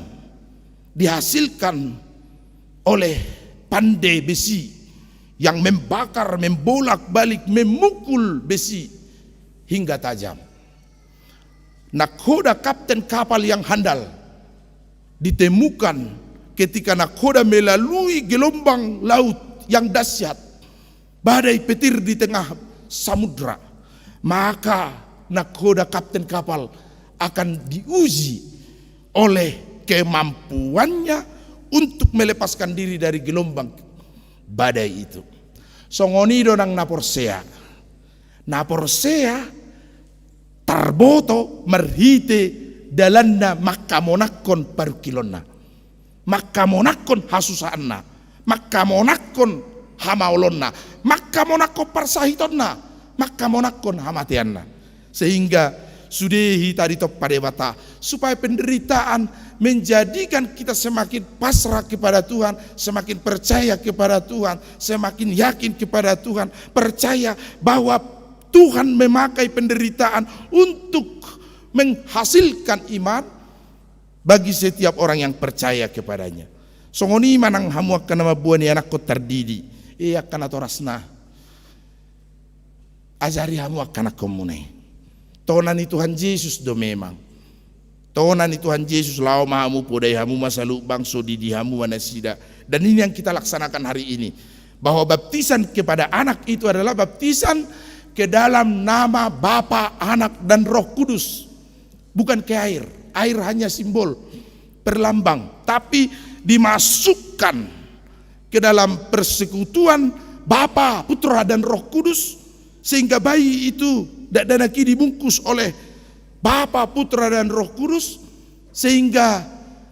dihasilkan oleh pande besi yang membakar, membolak-balik, memukul besi hingga tajam. Nakhoda kapten kapal yang handal ditemukan ketika nakhoda melalui gelombang laut yang dahsyat, badai petir di tengah samudra. Maka nakhoda kapten kapal akan diuji oleh kemampuannya untuk melepaskan diri dari gelombang badai itu. Songon i do nang na porsea. Na porsea tarboto marhite dalanna mangkamonangkon parungkilonna, mangkamonangkon hasusaanna, mangkamonangkon hamaolonna, mangkamonangkon parsahitonna, mangkamonangkon hamateanna. Sehingga sude hita ditompa Debata, supaya penderitaan menjadikan kita semakin pasrah kepada Tuhan, semakin percaya kepada Tuhan, semakin yakin kepada Tuhan, percaya bahwa Tuhan memakai penderitaan untuk menghasilkan iman bagi setiap orang yang percaya kepada-Nya. Songon i ma nang hamu angka na mamboan ianakhon tardidi, e angka natorasna. Ajari hamu angka anakkonmuna i. Tona ni Tuhan Jesus do memang. Tona ni Tuhan Jesus, laho ma hamu, podai hamu ma saluhut bangso, didi hamu ma nasida. Dan ini yang kita laksanakan hari ini, bahwa baptisan kepada anak itu adalah baptisan ke dalam nama Bapa, Anak, dan Roh Kudus. Bukan ke air. Air hanya simbol, perlambang, tapi dimasukkan ke dalam persekutuan Bapa, Putra, dan Roh Kudus, sehingga bayi itu, dakdanak i, dibungkus oleh Bapa, Putra, dan Roh Kudus, sehingga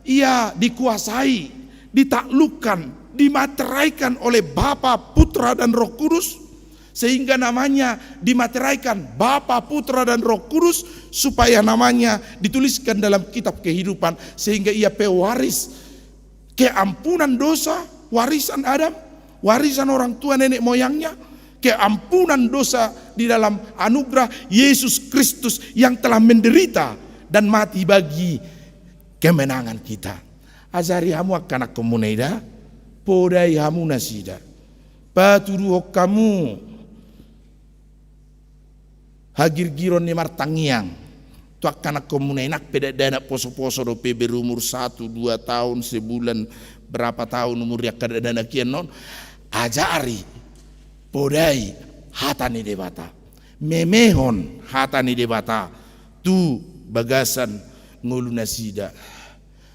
ia dikuasai, ditaklukkan, dimateraikan oleh Bapa, Putra, dan Roh Kudus, sehingga namanya dimateraikan Bapa, Putra, dan Roh Kudus, supaya namanya dituliskan dalam kitab kehidupan, sehingga ia pewaris keampunan dosa, warisan Adam, warisan orang tua nenek moyangnya, keampunan dosa di dalam anugerah Yesus Kristus yang telah menderita dan mati bagi kemenangan kita. Ajari hamu angka anakkonmuna i da, podai hamu nasida. Patuduhon hamu hagirgiron ni martangiang tu angka anakkonmuna i, nang pe dakdanak poso-poso dope, berumur satu, dua tahun, sebulan, berapa tahun umur ni angka dakdanak i annon, ajari, podai hata ni Debata. Memehon hata ni Debata tu bagasan ngolu nasida.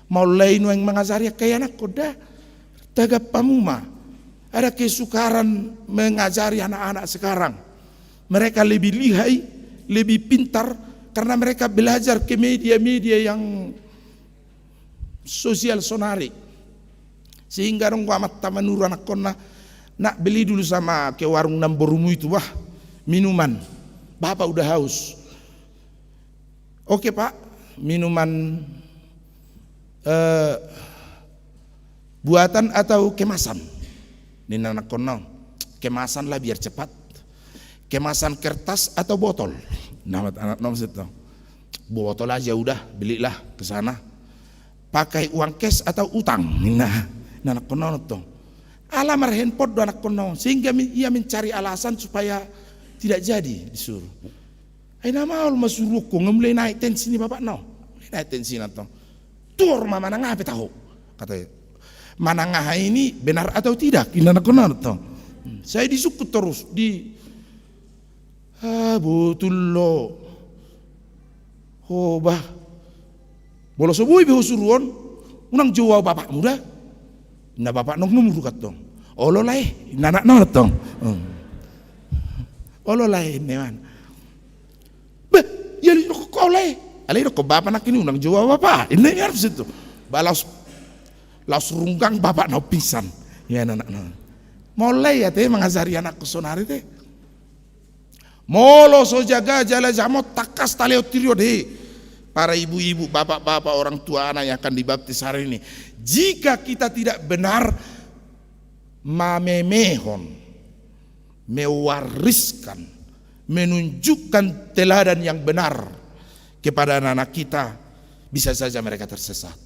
Mauliate nuaeng mangajari angka ianakhon da. Tagap hamu ma. Ada kesukaran mengajari anak-anak sekarang. Mereka lebih lihai, lebih pintar, karena mereka belajar ke media-media yang sosial sonari. Sehingga adong do amanta manuru anakkonna, "Nak, beli dulu sama ke warung namborumu itu, wah, minuman. Bapak udah haus." "Oke, Pak, minuman, eh, buatan atau kemasan?" Ninna anakkonna on. "Kemasan lah, biar cepat. Kemasan kertas atau botol?" Nama anak nom situ. "Botol aja udah, belilah ke sana." "Pakai uang cash atau utang?" Ninna, ninna anakkonna on tong. Ala marhandphone do anakkonna on, sehingga mi-, ia mencari alasan supaya tidak jadi disuruh. "Ai na maol ma suruonku, nga mulai naik tensi ni bapakna on." Mulai naik tensina tong. "Tuor ma, manang aha pe taho?" Kata ia. "Manang aha ini benar atau tidak?" Ninna anakkonna on tong. Hmm, sai disungkun torus, di, ah, botul lo. "Ho bah, molo so boi be ho suruon, unang jou ahu bapakmu da." Ninna bapakna on, "Nga muruk antong." Olo lae, inna anakna on tong. Hmm. Olo lae, inna imana. Bah, ia didokkon ho olo lae. Alai didokkon bapa nangkin i, unang jo bapa, inna imana di situ. Bah, laos, laos runggang bapana on, pingsan. Ia anakna. Molo lae ate mangajari anakku saonari te. Molo so jaga jala jamot, tangkas talehon tiri on, he. Para ibu-ibu, bapak-bapak, orang tua anak yang akan dibaptis hari ini. Jika kita tidak benar mamemehon, mewariskan, menunjukkan teladan yang benar kepada anak-anak kita, bisa saja mereka tersesat.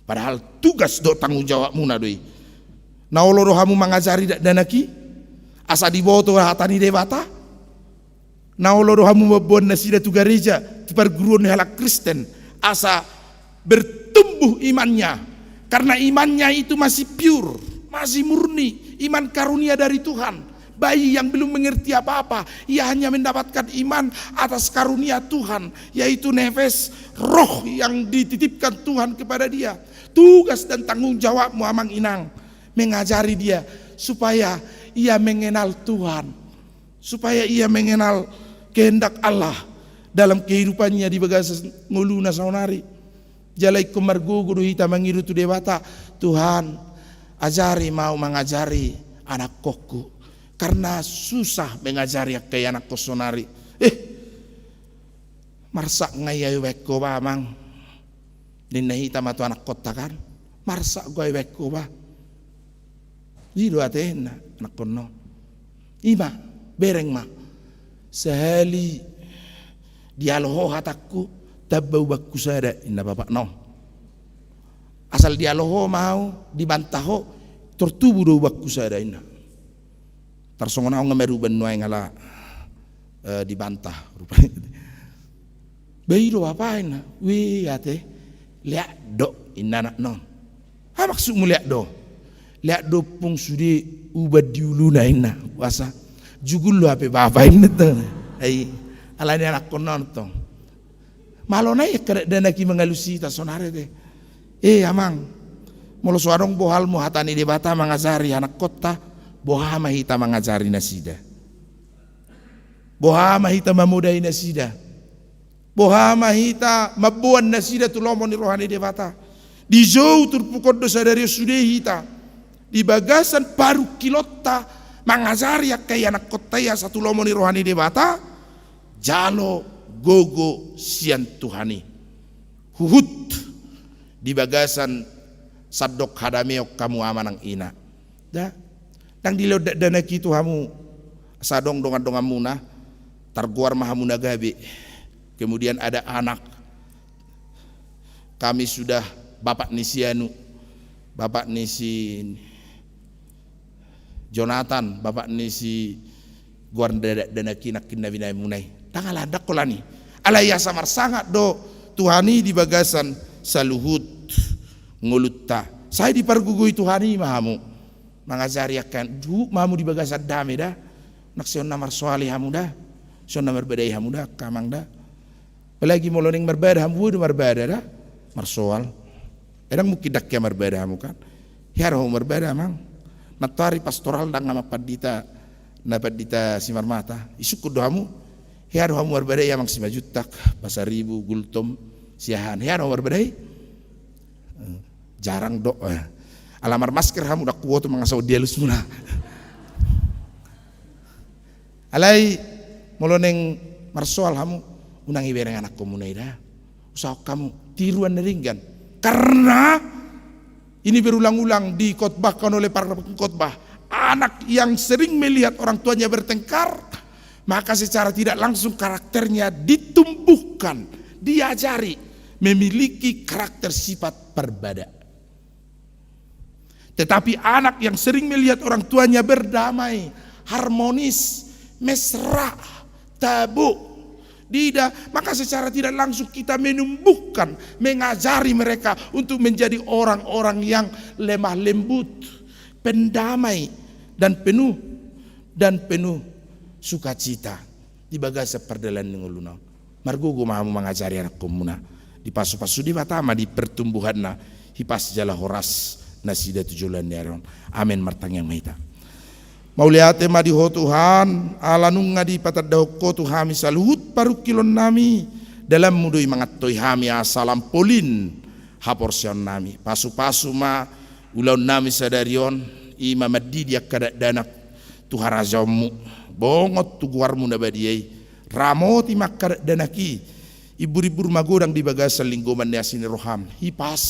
Padahal tugas dohot tanggung jawabmuna do i. Na olo do hamu mangajari dakdanak i, asa diboto hata ni Debata? Na olo do hamu mamboan nasida tu gareja, tu parguruan ni halak Kristen, asa bertumbuh imannya? Karena imannya itu masih pure, masih murni, iman karunia dari Tuhan. Bayi yang belum mengerti apa-apa, ia hanya mendapatkan iman atas karunia Tuhan, yaitu nefes, roh yang dititipkan Tuhan kepada dia. Tugas dan tanggung jawabmu, amang inang, mengajari dia supaya ia mengenal Tuhan, supaya ia mengenal kehendak Allah dalam kehidupannya di bagasan ngoluna saonari. Jala ingkon margogo do hita mangido tu Debata, Tuhan, ajari ma au mangajari anakkonku, karena susah mengajari angka ianakkon saonari. Eh, marsak nga ia hubaen ho ba, amang? Ninna hita ma tu anakkonta kan, marsak nga hubaen ho ba? I do ate, inna anakkonna on. I ma, bereng ma. Sahali dialo ho hatangku, tamba hubaen husada, inna bapakna on. Asal dialo ho ma au, dibantah ho, tor tubu do hubaen husada, inna. Tarsongon au nga maruban nuaeng ala, eh, dibantah rupani. Bah, i do bapa, inna. Ui ate, leak do, inna anakna on. Aha maksudmu leak do? Leak do ompung sude uban di uluna, inna. Boasa? Jugul do hape bapa, inna tong. Ai, alani anakkonna on tong. Malo nai angka dakdanak i mangalusi hita saonari te. Eh, amang, molo so adong bohalmu hata ni Debata mangajari anakkonta, boha ma hita mangajari nasida? Boha ma hita mamodai nasida? Boha ma hita mamboan nasida tu lomo ni roha ni Debata? Dijou turpuk on do sadari on sude hita. Di bagasan parungkilonta mangajari angka ianakkon i asa tu lomo ni roha ni Debata, jalo gogo sian Tuhan i. Huhut di bagasan sandok hadameon hamu ama nang ina. Da, ndang dilehon dakdanak i tu hamu asa adong dongan-donganmuna, targoar ma hamu na gabe. Kemudian ada anak. Kami sudah, bapak ni si anu, bapak ni si Jonathan, bapak ni si, goar ni dakdanak i nangkin na binaenmuna i. Ndang ala ndang holan i. Alai asa marsangap do Tuhan i di bagasan saluhut ngolunta. Sai dipargogoi Tuhan i ma hamu mangajari angka i, huhut ma hamu di bagasan dame da. Ndang songon na marsoal i hamu da. Songon na marbadai hamu da, angka amang da. Apalagi molo naeng marbada hamu, boi do marbada da, marsoal. Ai ndang mungkin ndang hea marbada hamu kan. Hea do hamu marbada, amang. Nantoari pastoral ndang, amang pandita, na pandita Simarmata, isungkun do hamu. Hea do hamu marbada i, amang Simanjuntak, Pasaribu, Gultom, Siahaan. Hea do hamu marbada i? Eh, jarang do, eh. Ala marmasker hamu, ndang huboto mangasahon di alusmuna. Alai molo naeng marsoal hamu, unang ibereng anakkonmuna i da. Usahaon hamu tiruan na denggan. Karena ini berulang-ulang dikhotbahkan oleh para pengkhotbah. Anak yang sering melihat orang tuanya bertengkar, maka secara tidak langsung karakternya ditumbuhkan, diajari memiliki karakter sifat parbada. Tetapi anak yang sering melihat orang tuanya berdamai, harmonis, mesra, tabo, diida, maka secara tidak langsung kita menumbuhkan, mengajari mereka untuk menjadi orang-orang yang lemah lembut, pendamai, dan penuh, dan penuh sukacita di bagasan pardalanan ni ngoluna. Margogo ma hamu mangajari anakkonmuna. Dipasupasu Debata ma di pertumbuhanna, hipas jala horas nasida tu joloan ni ari on. Amen. Martangiang ma hita. Mauliate ma di Ho Tuhan, ala nunga dipatandahon Ho tu hami saluhut parungkilonnami, dalanMu do i mangantoi hami asa lam polin haporseaonnami. Pasupasu ma ulaonnami sadari on, i ma mandidi angka dakdanak tu harajaonMu, bongot tu goarMu na badia i, ramoti ma angka dakdanak i, imbur-imbur magodang di bagasan linggoman ni asi ni rohaM, hipas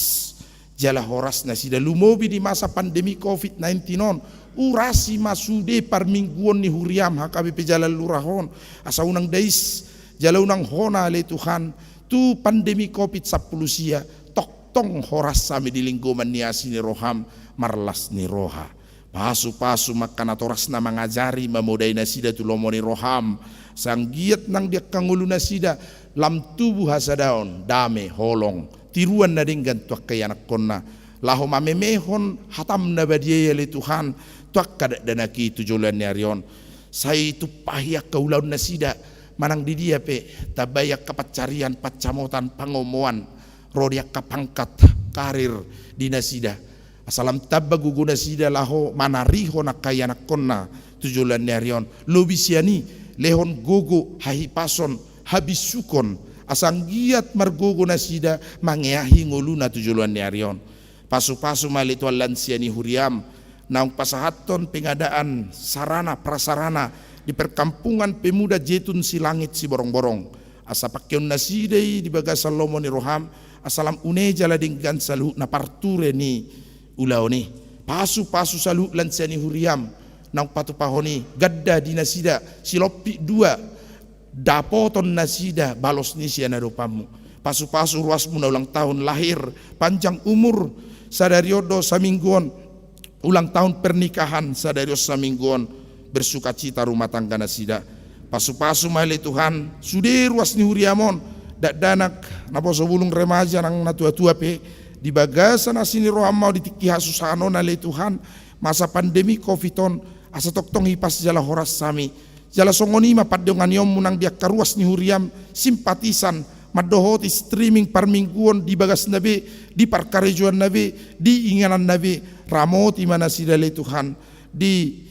jala horas nasida lumobi di masa pandemi covid nineteen on. Urasi ma sude parmingguon ni huriaM H K B P Jalan Lurah on, asa unang dais jala unang hona ale Tuhan tu pandemi covid sampulu sia, tongtong horas hami di linggoman ni asi ni rohaM marlas ni roha. Pasupasu ma angka natorasna mangajari mamodai nasida tu lomo ni rohaM, asa anggiat nang di angka ngolu nasida lam tubu hasadaon, dame, holong, tiruan na denggan tu angka ianakkonna, laho mamemehon hataM na badia i ale Tuhan tu angka dakdanak i tu joloan ni ari on. Sai tumpahi angka ulaon nasida, manang di dia pe, tambai angka pansarian, pansamotan, pangomoan, ro di angka pangkat, karir di nasida. Asa lam tamba gogo nasida laho manarihon angka ianakkonna tu joloan ni ari on. Lobi sian i, lehon gogo, hahipason, habisukon, asa anggiat margogo nasida mangeahi ngoluna tu joloan ni ari on. Pasupasu ma ale Tuhan lansia ni huriaM, naung pasahathon pengadaan sarana prasarana di Perkampungan Pemuda Jetun Silangit Siborongborong, asa pangkeon nasida i di bagasan lomo ni rohaM, asa lam une jala denggan saluhutna parture ni ulaon i. Pasupasu saluhut lansia ni huriaM, naung patupahon i, ganda di nasida, silompit dua, dapoton nasida balos ni sian adopanMu. Pasupasu ruasMu na ulang tahun lahir, panjang umur, sadari on dohot saminggu on, ulang tahun pernikahan, sadari on saminggu on, bersukacita rumah tangga nasida. Pasupasu ma ale Tuhan sude ruas ni huriaM on, dakdanak, naposo bulung, remaja nang natuatua pe, di bagasan asi ni rohaM ma di tingki hasusahan on ale Tuhan, masa pandemi covid on, asa tongtong hipas jala horas hami. Jala songon i ma pandonganionMu nang di angka ruas ni huriaM, simpatisan, mandohoti streaming parmingguon di bagasna be, di parkarejoanna be, di ingananna be, ramoti ma nasida ale Tuhan, di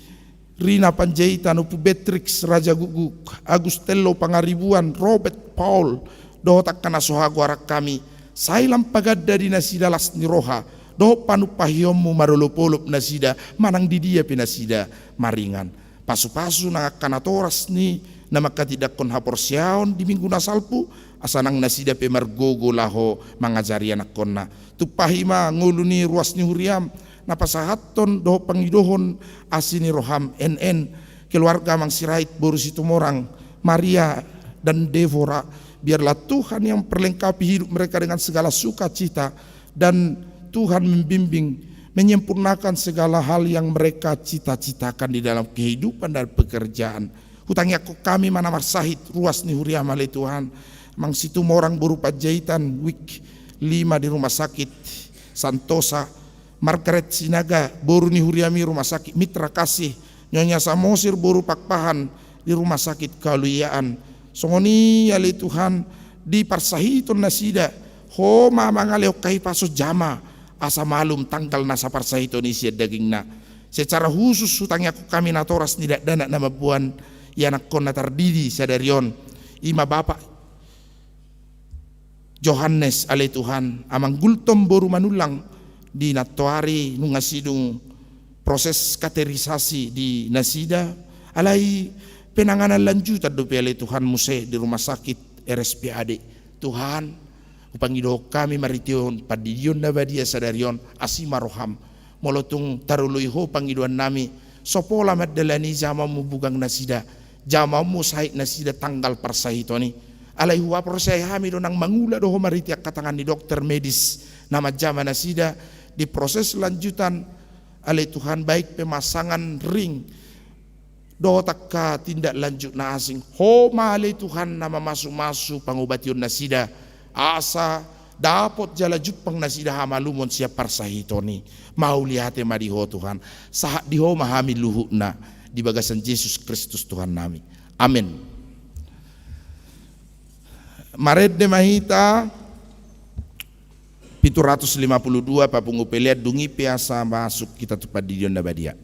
Rina Panjaitan, Ompu Beatrix Rajagukguk, Agus Tello Pangaribuan, Robert Paul, dohot angka na so hagoaran hami, sai lam paganda di nasida las ni roha, dohot panumpahionMu marolopolop nasida, manang di dia pe nasida maringan. Pasupasu nang angka natoras ni na manghatindanghon haporseaon di minggu na salpu, asa nang nasida pe margogo laho mangajari anakkonna. Tumpahi ma ngolu ni ruas ni huriaM, na pasahathon dohot pangidohon asi ni rohaM, N N, keluarga Amang Sirait, boru Situmorang, Maria dan Devora, biarlah Tuhan yang perlengkapi hidup mereka dengan segala sukacita, dan Tuhan membimbing, menyempurnakan segala hal yang mereka cita-citakan di dalam kehidupan dan pekerjaan. Hutangiangkon hami ma na marsahit ruas ni huriaM ale Tuhan, Amang Situmorang boru Panjaitan, week lima di Rumah Sakit Santosa, Margaret Sinaga, boru ni huriaMi Rumah Sakit Mitra Kasih, Nyonya Samosir boru Pakpahan di Rumah Sakit Keauliaan. Songon i ale Tuhan, di parsahiton nasida, Ho ma mangalehon hahipason jama, asa malum tanggal na saparsahiton i sian dagingna. Secara khusus hutangiangkon hami natoras ni dakdanak na mamboan ianakkonna tardidi sadari on, i ma Bapak Johannes ale Tuhan, Amang Gultom boru Manullang, di nantoari nunga sidung proses katerisasi di nasida, alai penanganan lanjutan dope ale Tuhan muse di rumah sakit R S P A D. Tuhan, hupangidohon hami marhitehon pandidion na badia sadari on, asi ma roham. Molo tung taroloi Ho pangidoannami, so pola mandalani jamaonmu bugang nasida, jamaonmu sahit nasida tanggal parsahiton i. Alai huaporseai hami do nang mangula do Ho marhite angka tangan ni dokter medis na manjama nasida di proses lanjutan, ale Tuhan, baik pemasangan ring dohot angka tindak lanjut na asing. Ho ma ale Tuhan na mamasumasu pangobation nasida, asa dapot jala jumpang nasida hamalumon sian parsahiton i. Mauliate ma di Ho Tuhan. Sahat di Ho ma hami luhutna, di bagasan Jesus Kristus Tuhannami. Amen. Marende ma hita, pitu ratus lima puluh dua, papungu pelean, dung i pe asa masuk hita tu pandidion na badia.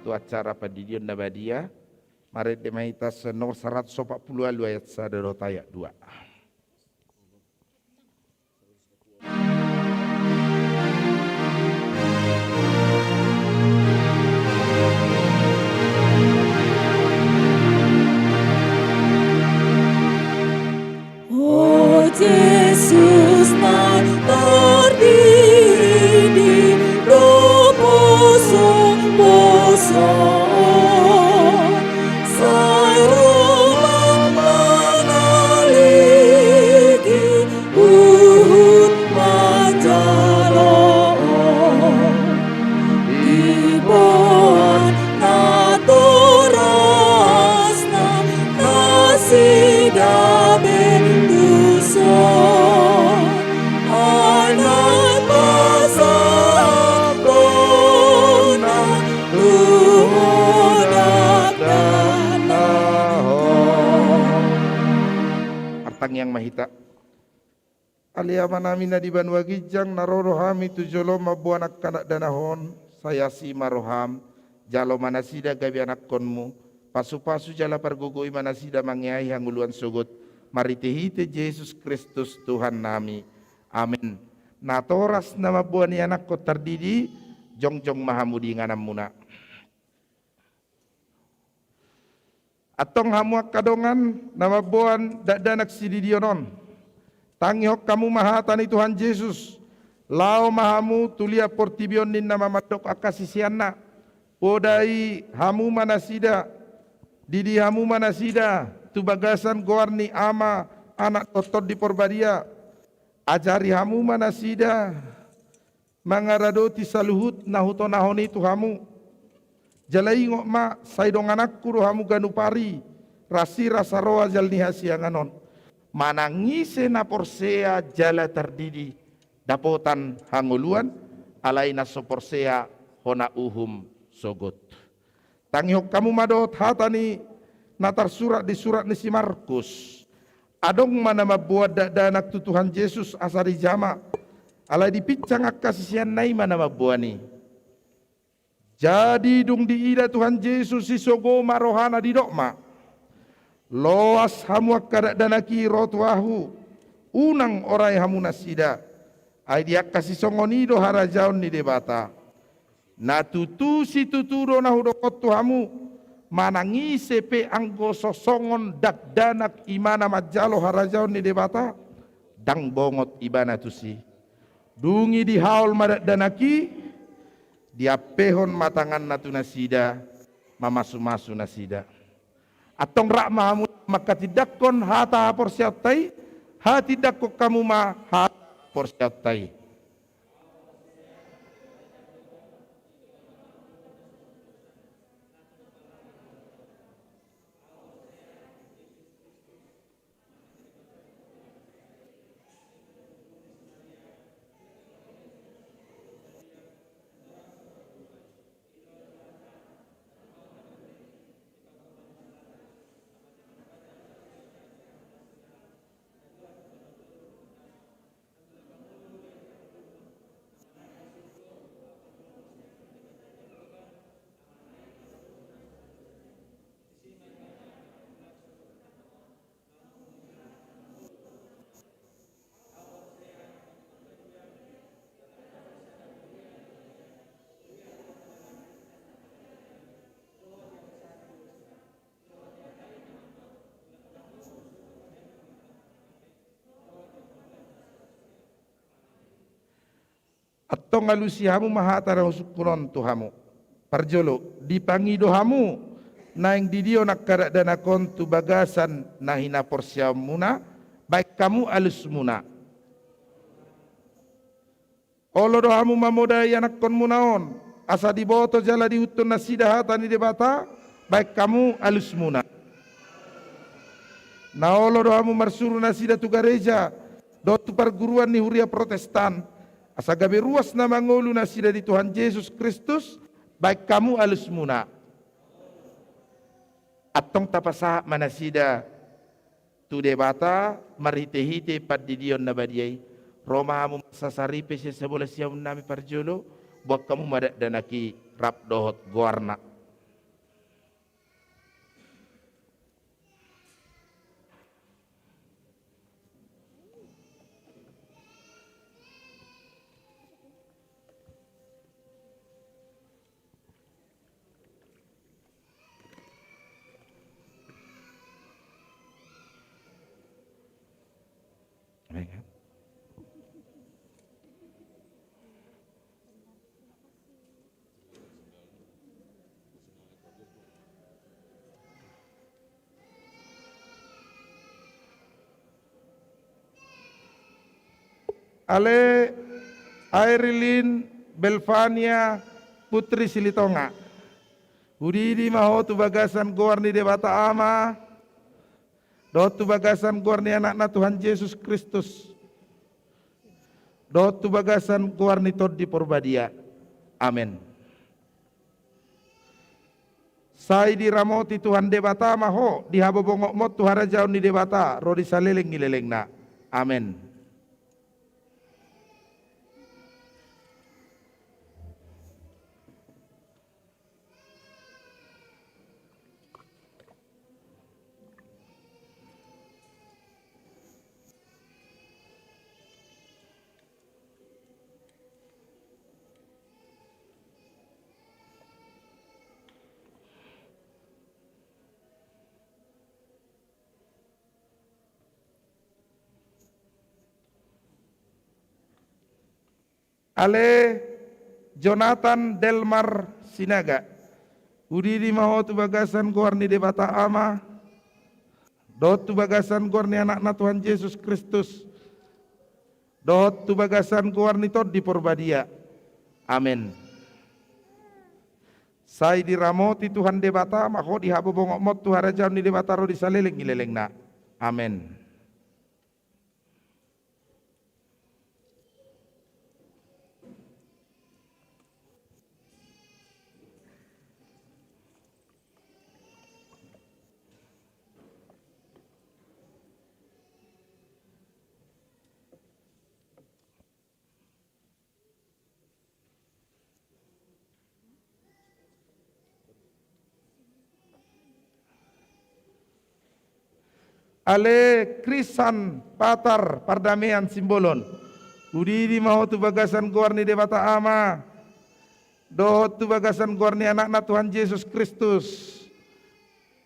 tu acara Pandidion na Badia, marende ma hita sian nomor saratus opat pulu ualu ayat sada dohot ayat dua. O Jesus na tardidi do poso-poso, sai ro ma mangalehon huhut manjalo diboan natorasna nasida be tuson. Anak pasahatonna tu ho dakdanak ho. Martangiang ma hita. Ale Amanami na di banua ginjang, na ro do hami tu jolom mamboan angka dakdanak on, sai asi ma roham, jalo ma nasida gabe anakkonmu, pasu-pasu jala pargogoi ma nasida mangeahi hangoluan sogot, marhite-hite Jesus Kristus Tuhannami. Amen. Natoras na mamboan ianakhon tardidi, jongjong ma hamu di ingananmuna. Antong hamu angka dongan na mamboan dakdanak sididion on, tangihon hamu ma hata ni Tuhan Jesus, laho ma hamu tu liat portibi on ninna ma mandok angka siseanna, podai hamu ma nasida, didi hamu ma nasida tu bagasan goar ni Ama, Anak dohot Tondi Porbadia. Ajari hamu ma nasida mangaradoti saluhut na hutonahon i tu hamu. Jala ingot ma, sai dongananku do hamu ganup ari, rasirasa ro ajal ni hasiangan on. Manang ise na porsea jala tardidi, dapotan hangoluan, alai na so porsea hona uhum sogot. Tangihon hamu ma dohot hata ni na tarsurat di surat ni si Markus. Adong ma na mamboan dakdanak tu Tuhan Jesus asa dijama, alai dipinsang angka siseanna i ma na mamboan i. Jadi dung diida Tuhan Jesus i, sogo ma rohana, didok ma: Loas hamu angka dakdanak i ro tu Ahu, unang orai hamu nasida, ai di angka sisongon i do harajaon ni Debata. Na tutu situtu do na hudok on tu hamu, manang ise pe anggo so songon dakdanak ibana manjalo harajaon ni Debata, ndang bongot ibana tusi. Dung i dihaol ma dakdanak i, diampehon ma tanganna tu nasida, mamasumasu nasida. Antong rap ma hamu manghatindanghon hata haporseaonta i, hatindangkon hamu ma hata haporseaonta i. Antong alusi hamu ma hata na husungkun on tu hamu. Parjolo, dipangido hamu naeng didion angka dakdanak on tu bagasan na hinaporseaonmuna, baen hamu alusmuna. Olo do hamu mamodai anakkonmuna on, asa diboto jala diihuthon nasida hata ni Debata, baen hamu alusmuna. Na olo do hamu marsuru nasida tu gareja dohot tu parguruan ni huria Protestan, asa gabe ruas na mangolu nasida di Tuhan Jesus Kristus, baen hamu alusmuna. Antong tapasahat ma nasida tu Debata marhitehite Pandidion na Badia i. Ro ma hamu marsasaripe sian sabala siamun nami parjolo, boan hamu ma dakdanak i rap dohot goarna. Ale Airilin Belvania Putri Silitonga, hudidi ma ho tu bagasan goar ni Debata Ama, dohot tu bagasan goar ni Anakna Tuhan Jesus Kristus, dohot tu bagasan goar ni Tondi Porbadia. Amen. Sai diramoti Tuhan Debata ma ho di habobongopmon tu harajaon ni Debata ro di saleleng ni lelengna. Amen. Ale Jonathan Delmar Sinaga, hudidi ma ho tu bagasan goar ni Debata Ama, dohot tu bagasan goar ni Anakna Tuhan Jesus Kristus, dohot tu bagasan goar ni Tondi Porbadia. Amen. Sai diramoti Tuhan Debata ma ho di habobongopmon tu harajaon ni Debata ro di saleleng ni lelengna. Amen. Ale Krisan Patar Pardamean Simbolon, hudidi ma ho tu bagasan goar ni Debata Ama, dohot tu bagasan goar ni Anakna Tuhan Jesus Kristus,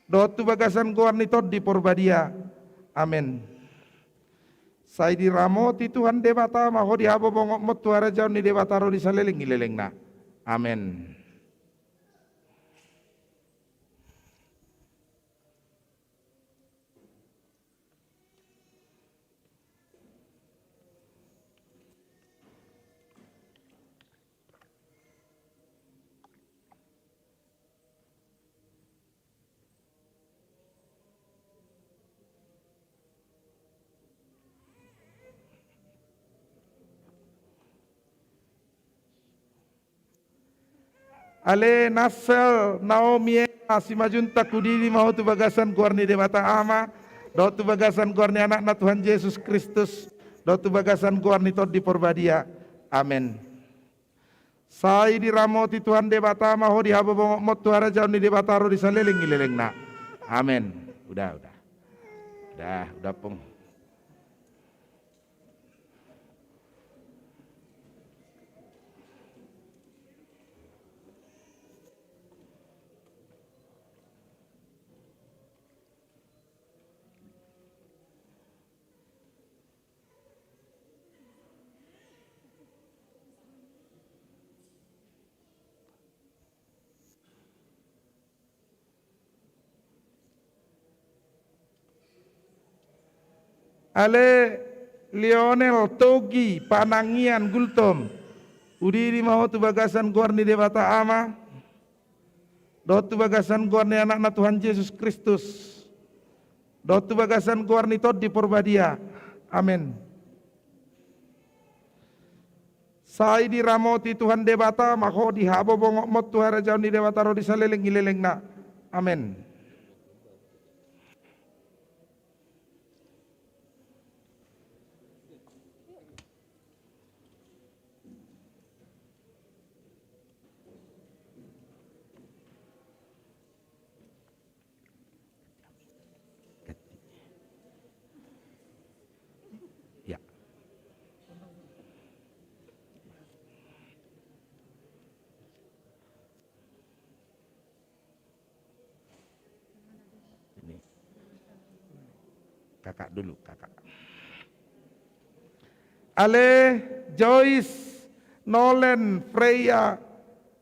dohot tu bagasan goar ni Tondi Porbadia. Amen. Sai diramoti Tuhan Debata ma ho di habobongopmon tu harajaon ni Debata ro di saleleng ni lelengna. Amen. Ale Nassel Naomi Ema Simanjuntak, hudidi ma ho tu bagasan goar ni Debata Ama, dohot tu bagasan goar ni Anakna Tuhan Jesus Kristus, dohot tu bagasan goar ni Tondi Porbadia. Amen. Sai diramoti Tuhan Debata ma ho di habobongopmon tu harajaon ni Debata ro di saleleng ni lelengna. Amen. Udah, udah. Udah, udah, Pung. Ale Lionel Togi Panangian Gultom, hudidi ma ho tu bagasan goar ni Debata Ama, dohot tu bagasan goar ni Anakna Tuhan Jesus Kristus, dohot tu bagasan goar ni Tondi Porbadia. Amen. Sai diramoti Tuhan Debata ma ho di habobongopmon tu harajaon ni Debata ro di saleleng ni lelengna. Amen. Kakak dulu, kakak. Ale Joyce Nolen Freya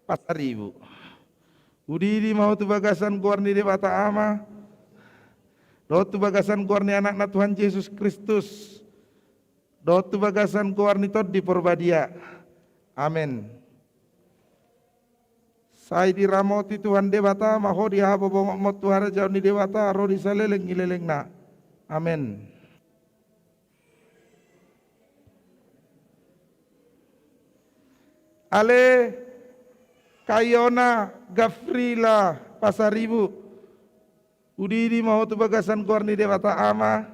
Pasaribu. Udidi ma ho tu bagasan goar ni Debata Ama, dohot tu bagasan goar ni Anakna Tuhan Jesus Kristus, dohot tu bagasan goar ni Tondi Porbadia. Amen. Sai diramoti Tuhan Debata ma ho di habobongonmon tu harajaon ni Debata ro di saleleng ni lelengna. Amen. Ale Kaiona Gafrila Pasaribu, udidi ma ho tu bagasan goar ni Debata Ama,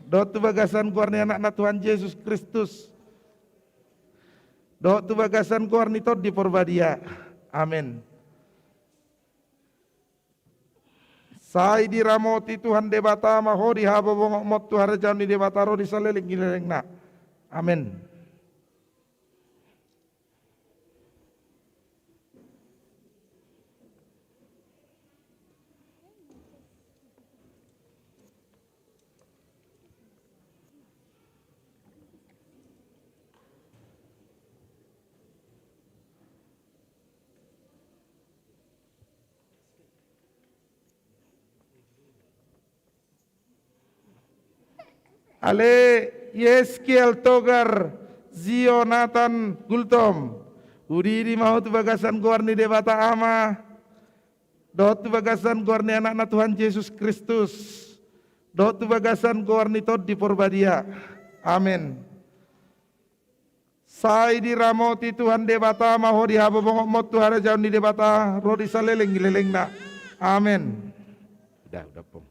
dohot tu bagasan goar ni Anakna Tuhan Jesus Kristus, dohot tu bagasan goar ni Tondi Porbadia. Amen. Sai diramoti Tuhan Debata ma ho di habobongonmon tu harajaon ni Debata ro di saleleng ni lelengna. Amen. Ale Yeskiel Togar Zionatan Gultom, udidi ma ho tu bagasan goar ni Debata Ama, dohot tu bagasan goar ni Anakna Tuhan Jesus Kristus, dohot tu bagasan goar ni Tondi Porbadia. Amen. Sai diramoti Tuhan Debata ma ho di habobongonmon tu harajaon ni Debata ro di saleleng ni lelengna. Amen. Udah, udah, Pong.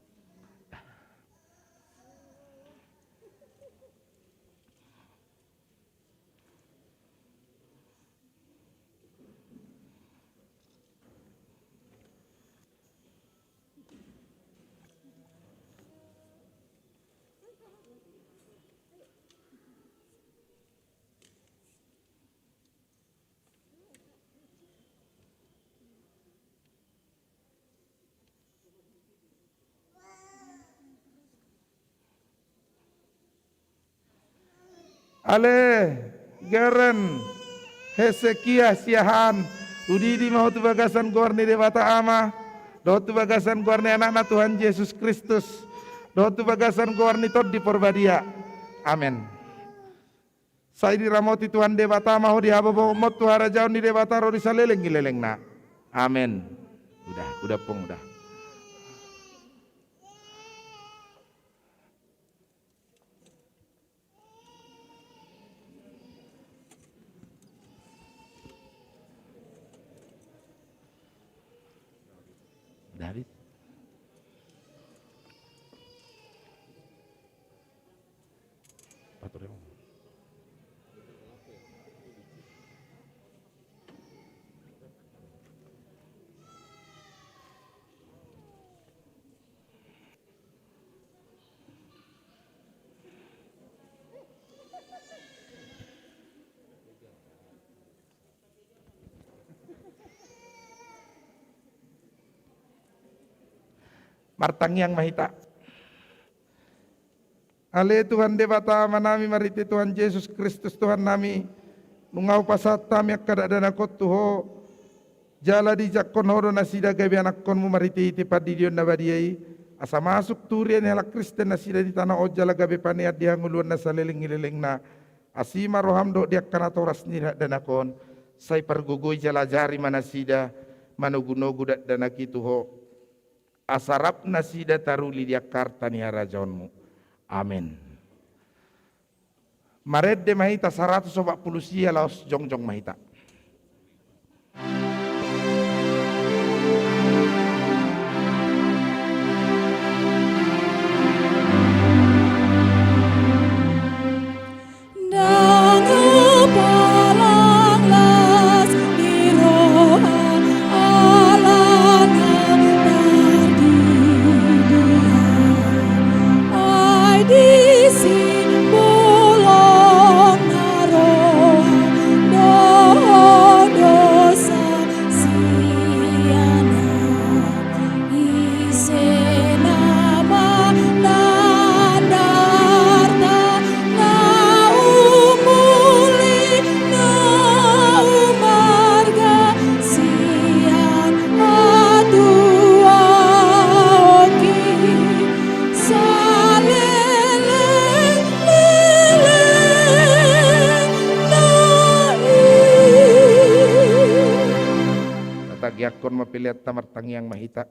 Ale Geren Hesekia Siahaan, udidi ma ho tu bagasan goar ni Debata Ama, dohot tu bagasan goar ni Anakna Tuhan Jesus Kristus, dohot tu bagasan goar ni Tondi Porbadia. Amen. Sai diramoti Tuhan Debata ma ho di habobongonmon tu harajaon ni Debata ro di saleleng ni lelengna. Amen. Udah, udah, Pong, udah. Udah habis. Patur ya, Bang. Martangiang ma hita. Ale Tuhan Debata Amanami, marhite Tuhan Jesus Kristus Tuhannami, nunga hupasahat hami angka dakdanak on tu Ho, jala dijangkon Ho do nasida gabe anakkonMu marhitehite pandidion na badia i, asa masuk tu huria ni halak Kristen nasida di tano on jala gabe panean di hangoluan na saleleng ni lelengna. Asi ma rohaM dohot di angka natoras ni dakdanak on, sai pargogoi jala ajari ma nasida, manogunogu dakdanak i tu Ho, asa rap nasida taruli di angka arta ni harajaonMu. Amen. Marende ma hita saratus opat pulu sia, laos jongjong ma hita. Ndang palang las ni roha alana tardidian, ai di simbulong na roha do Tangiangkon ma peleanta, martangiang ma hita.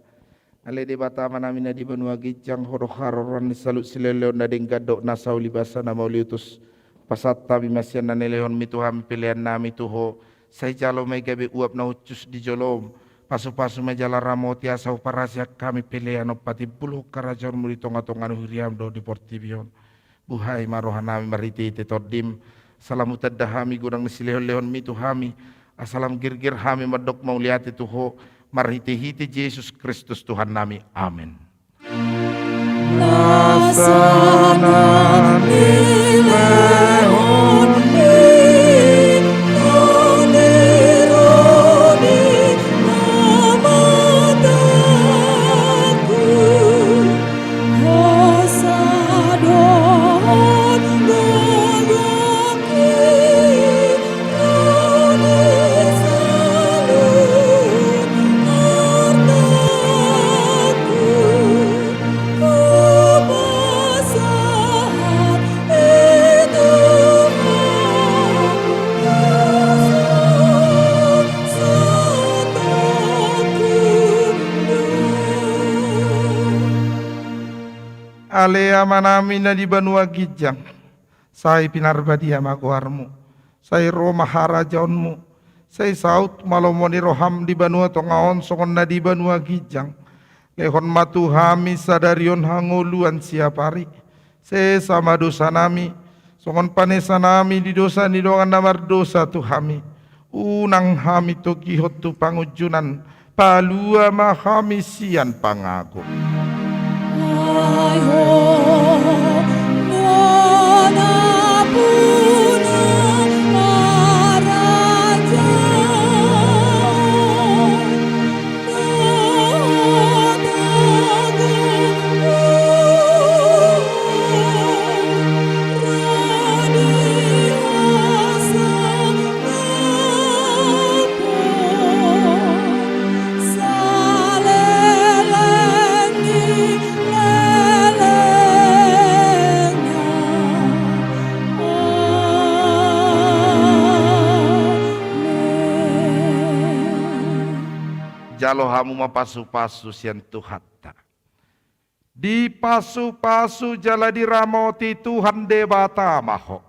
Ale Debata Amanami na di banua ginjang, Ho do haroroan ni saluhut silehonlehon na denggan dohot na saulibasa na mauliutus. Pasahat hami ma sian na nilehonMi tu hami peleannami tu Ho. Sai jalo ma i gabe uap na hushus di joloM. Pasupasu ma i jala ramoti asa huparasian hami pelean on patimbulhon harajaonMu di tongatonga ni huriaM dohot di portibi on. Buhai ma rohanami marhitehite TondiM. Asa lam hutanda hami godang ni silehonlehonMi tu hami. Asa lam girgir hami mandok mauliate tu Ho, marhitehite Jesus Kristus Tuhannami. Amen. Nasa na nilehonMi, na nironi ma matangku. Ale Amanami na di banua ginjang, sai pinarbadia ma goarMu, sai ro ma harajaonMu, sai saut ma lomo ni rohaM di banua tonga on songon na di banua ginjang. Lehon ma tu hami sadari on hangoluan siapari. Sesa ma dosanami, songon panesanami di dosa ni dongan na mardosa tu hami. Unang hami togihon tu pangunjunan, palua ma hami sian pangago. Ai Ho do nampuna harajaon, Jalo hamu ma pasupasu sian Tuhanta. Dipasupasu jala diramoti Tuhan Debata ma ho.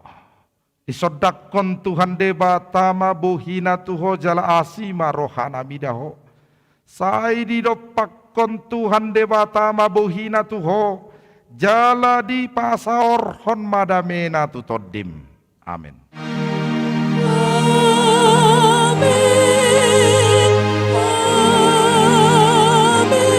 Disondangkon Tuhan Debata ma bohina tu ho jala asi ma rohana mida ho. Sai didompakkon Tuhan Debata ma bohina tu ho, jala dipasaorhon ma damena tu tondim. Amen. Amen. Amen. Amen.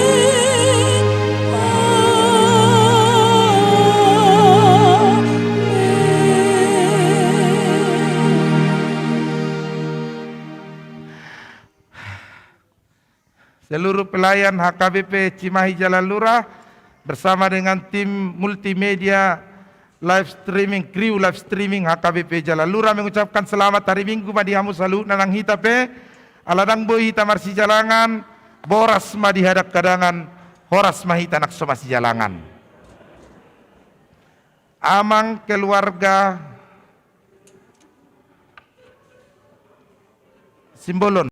Seluruh pelayan H K B P Cimahi Jalalura bersama dengan tim multimedia live streaming, kru live streaming H K B P Jalalura mengucapkan selamat hari Minggu ma di hamu saluhutna. Nang hita pe, ala ndang boi hita marsijalangan, boras ma di hadanghadangan, horas ma hita nang so marsijalangan. Amang keluarga Simbolon.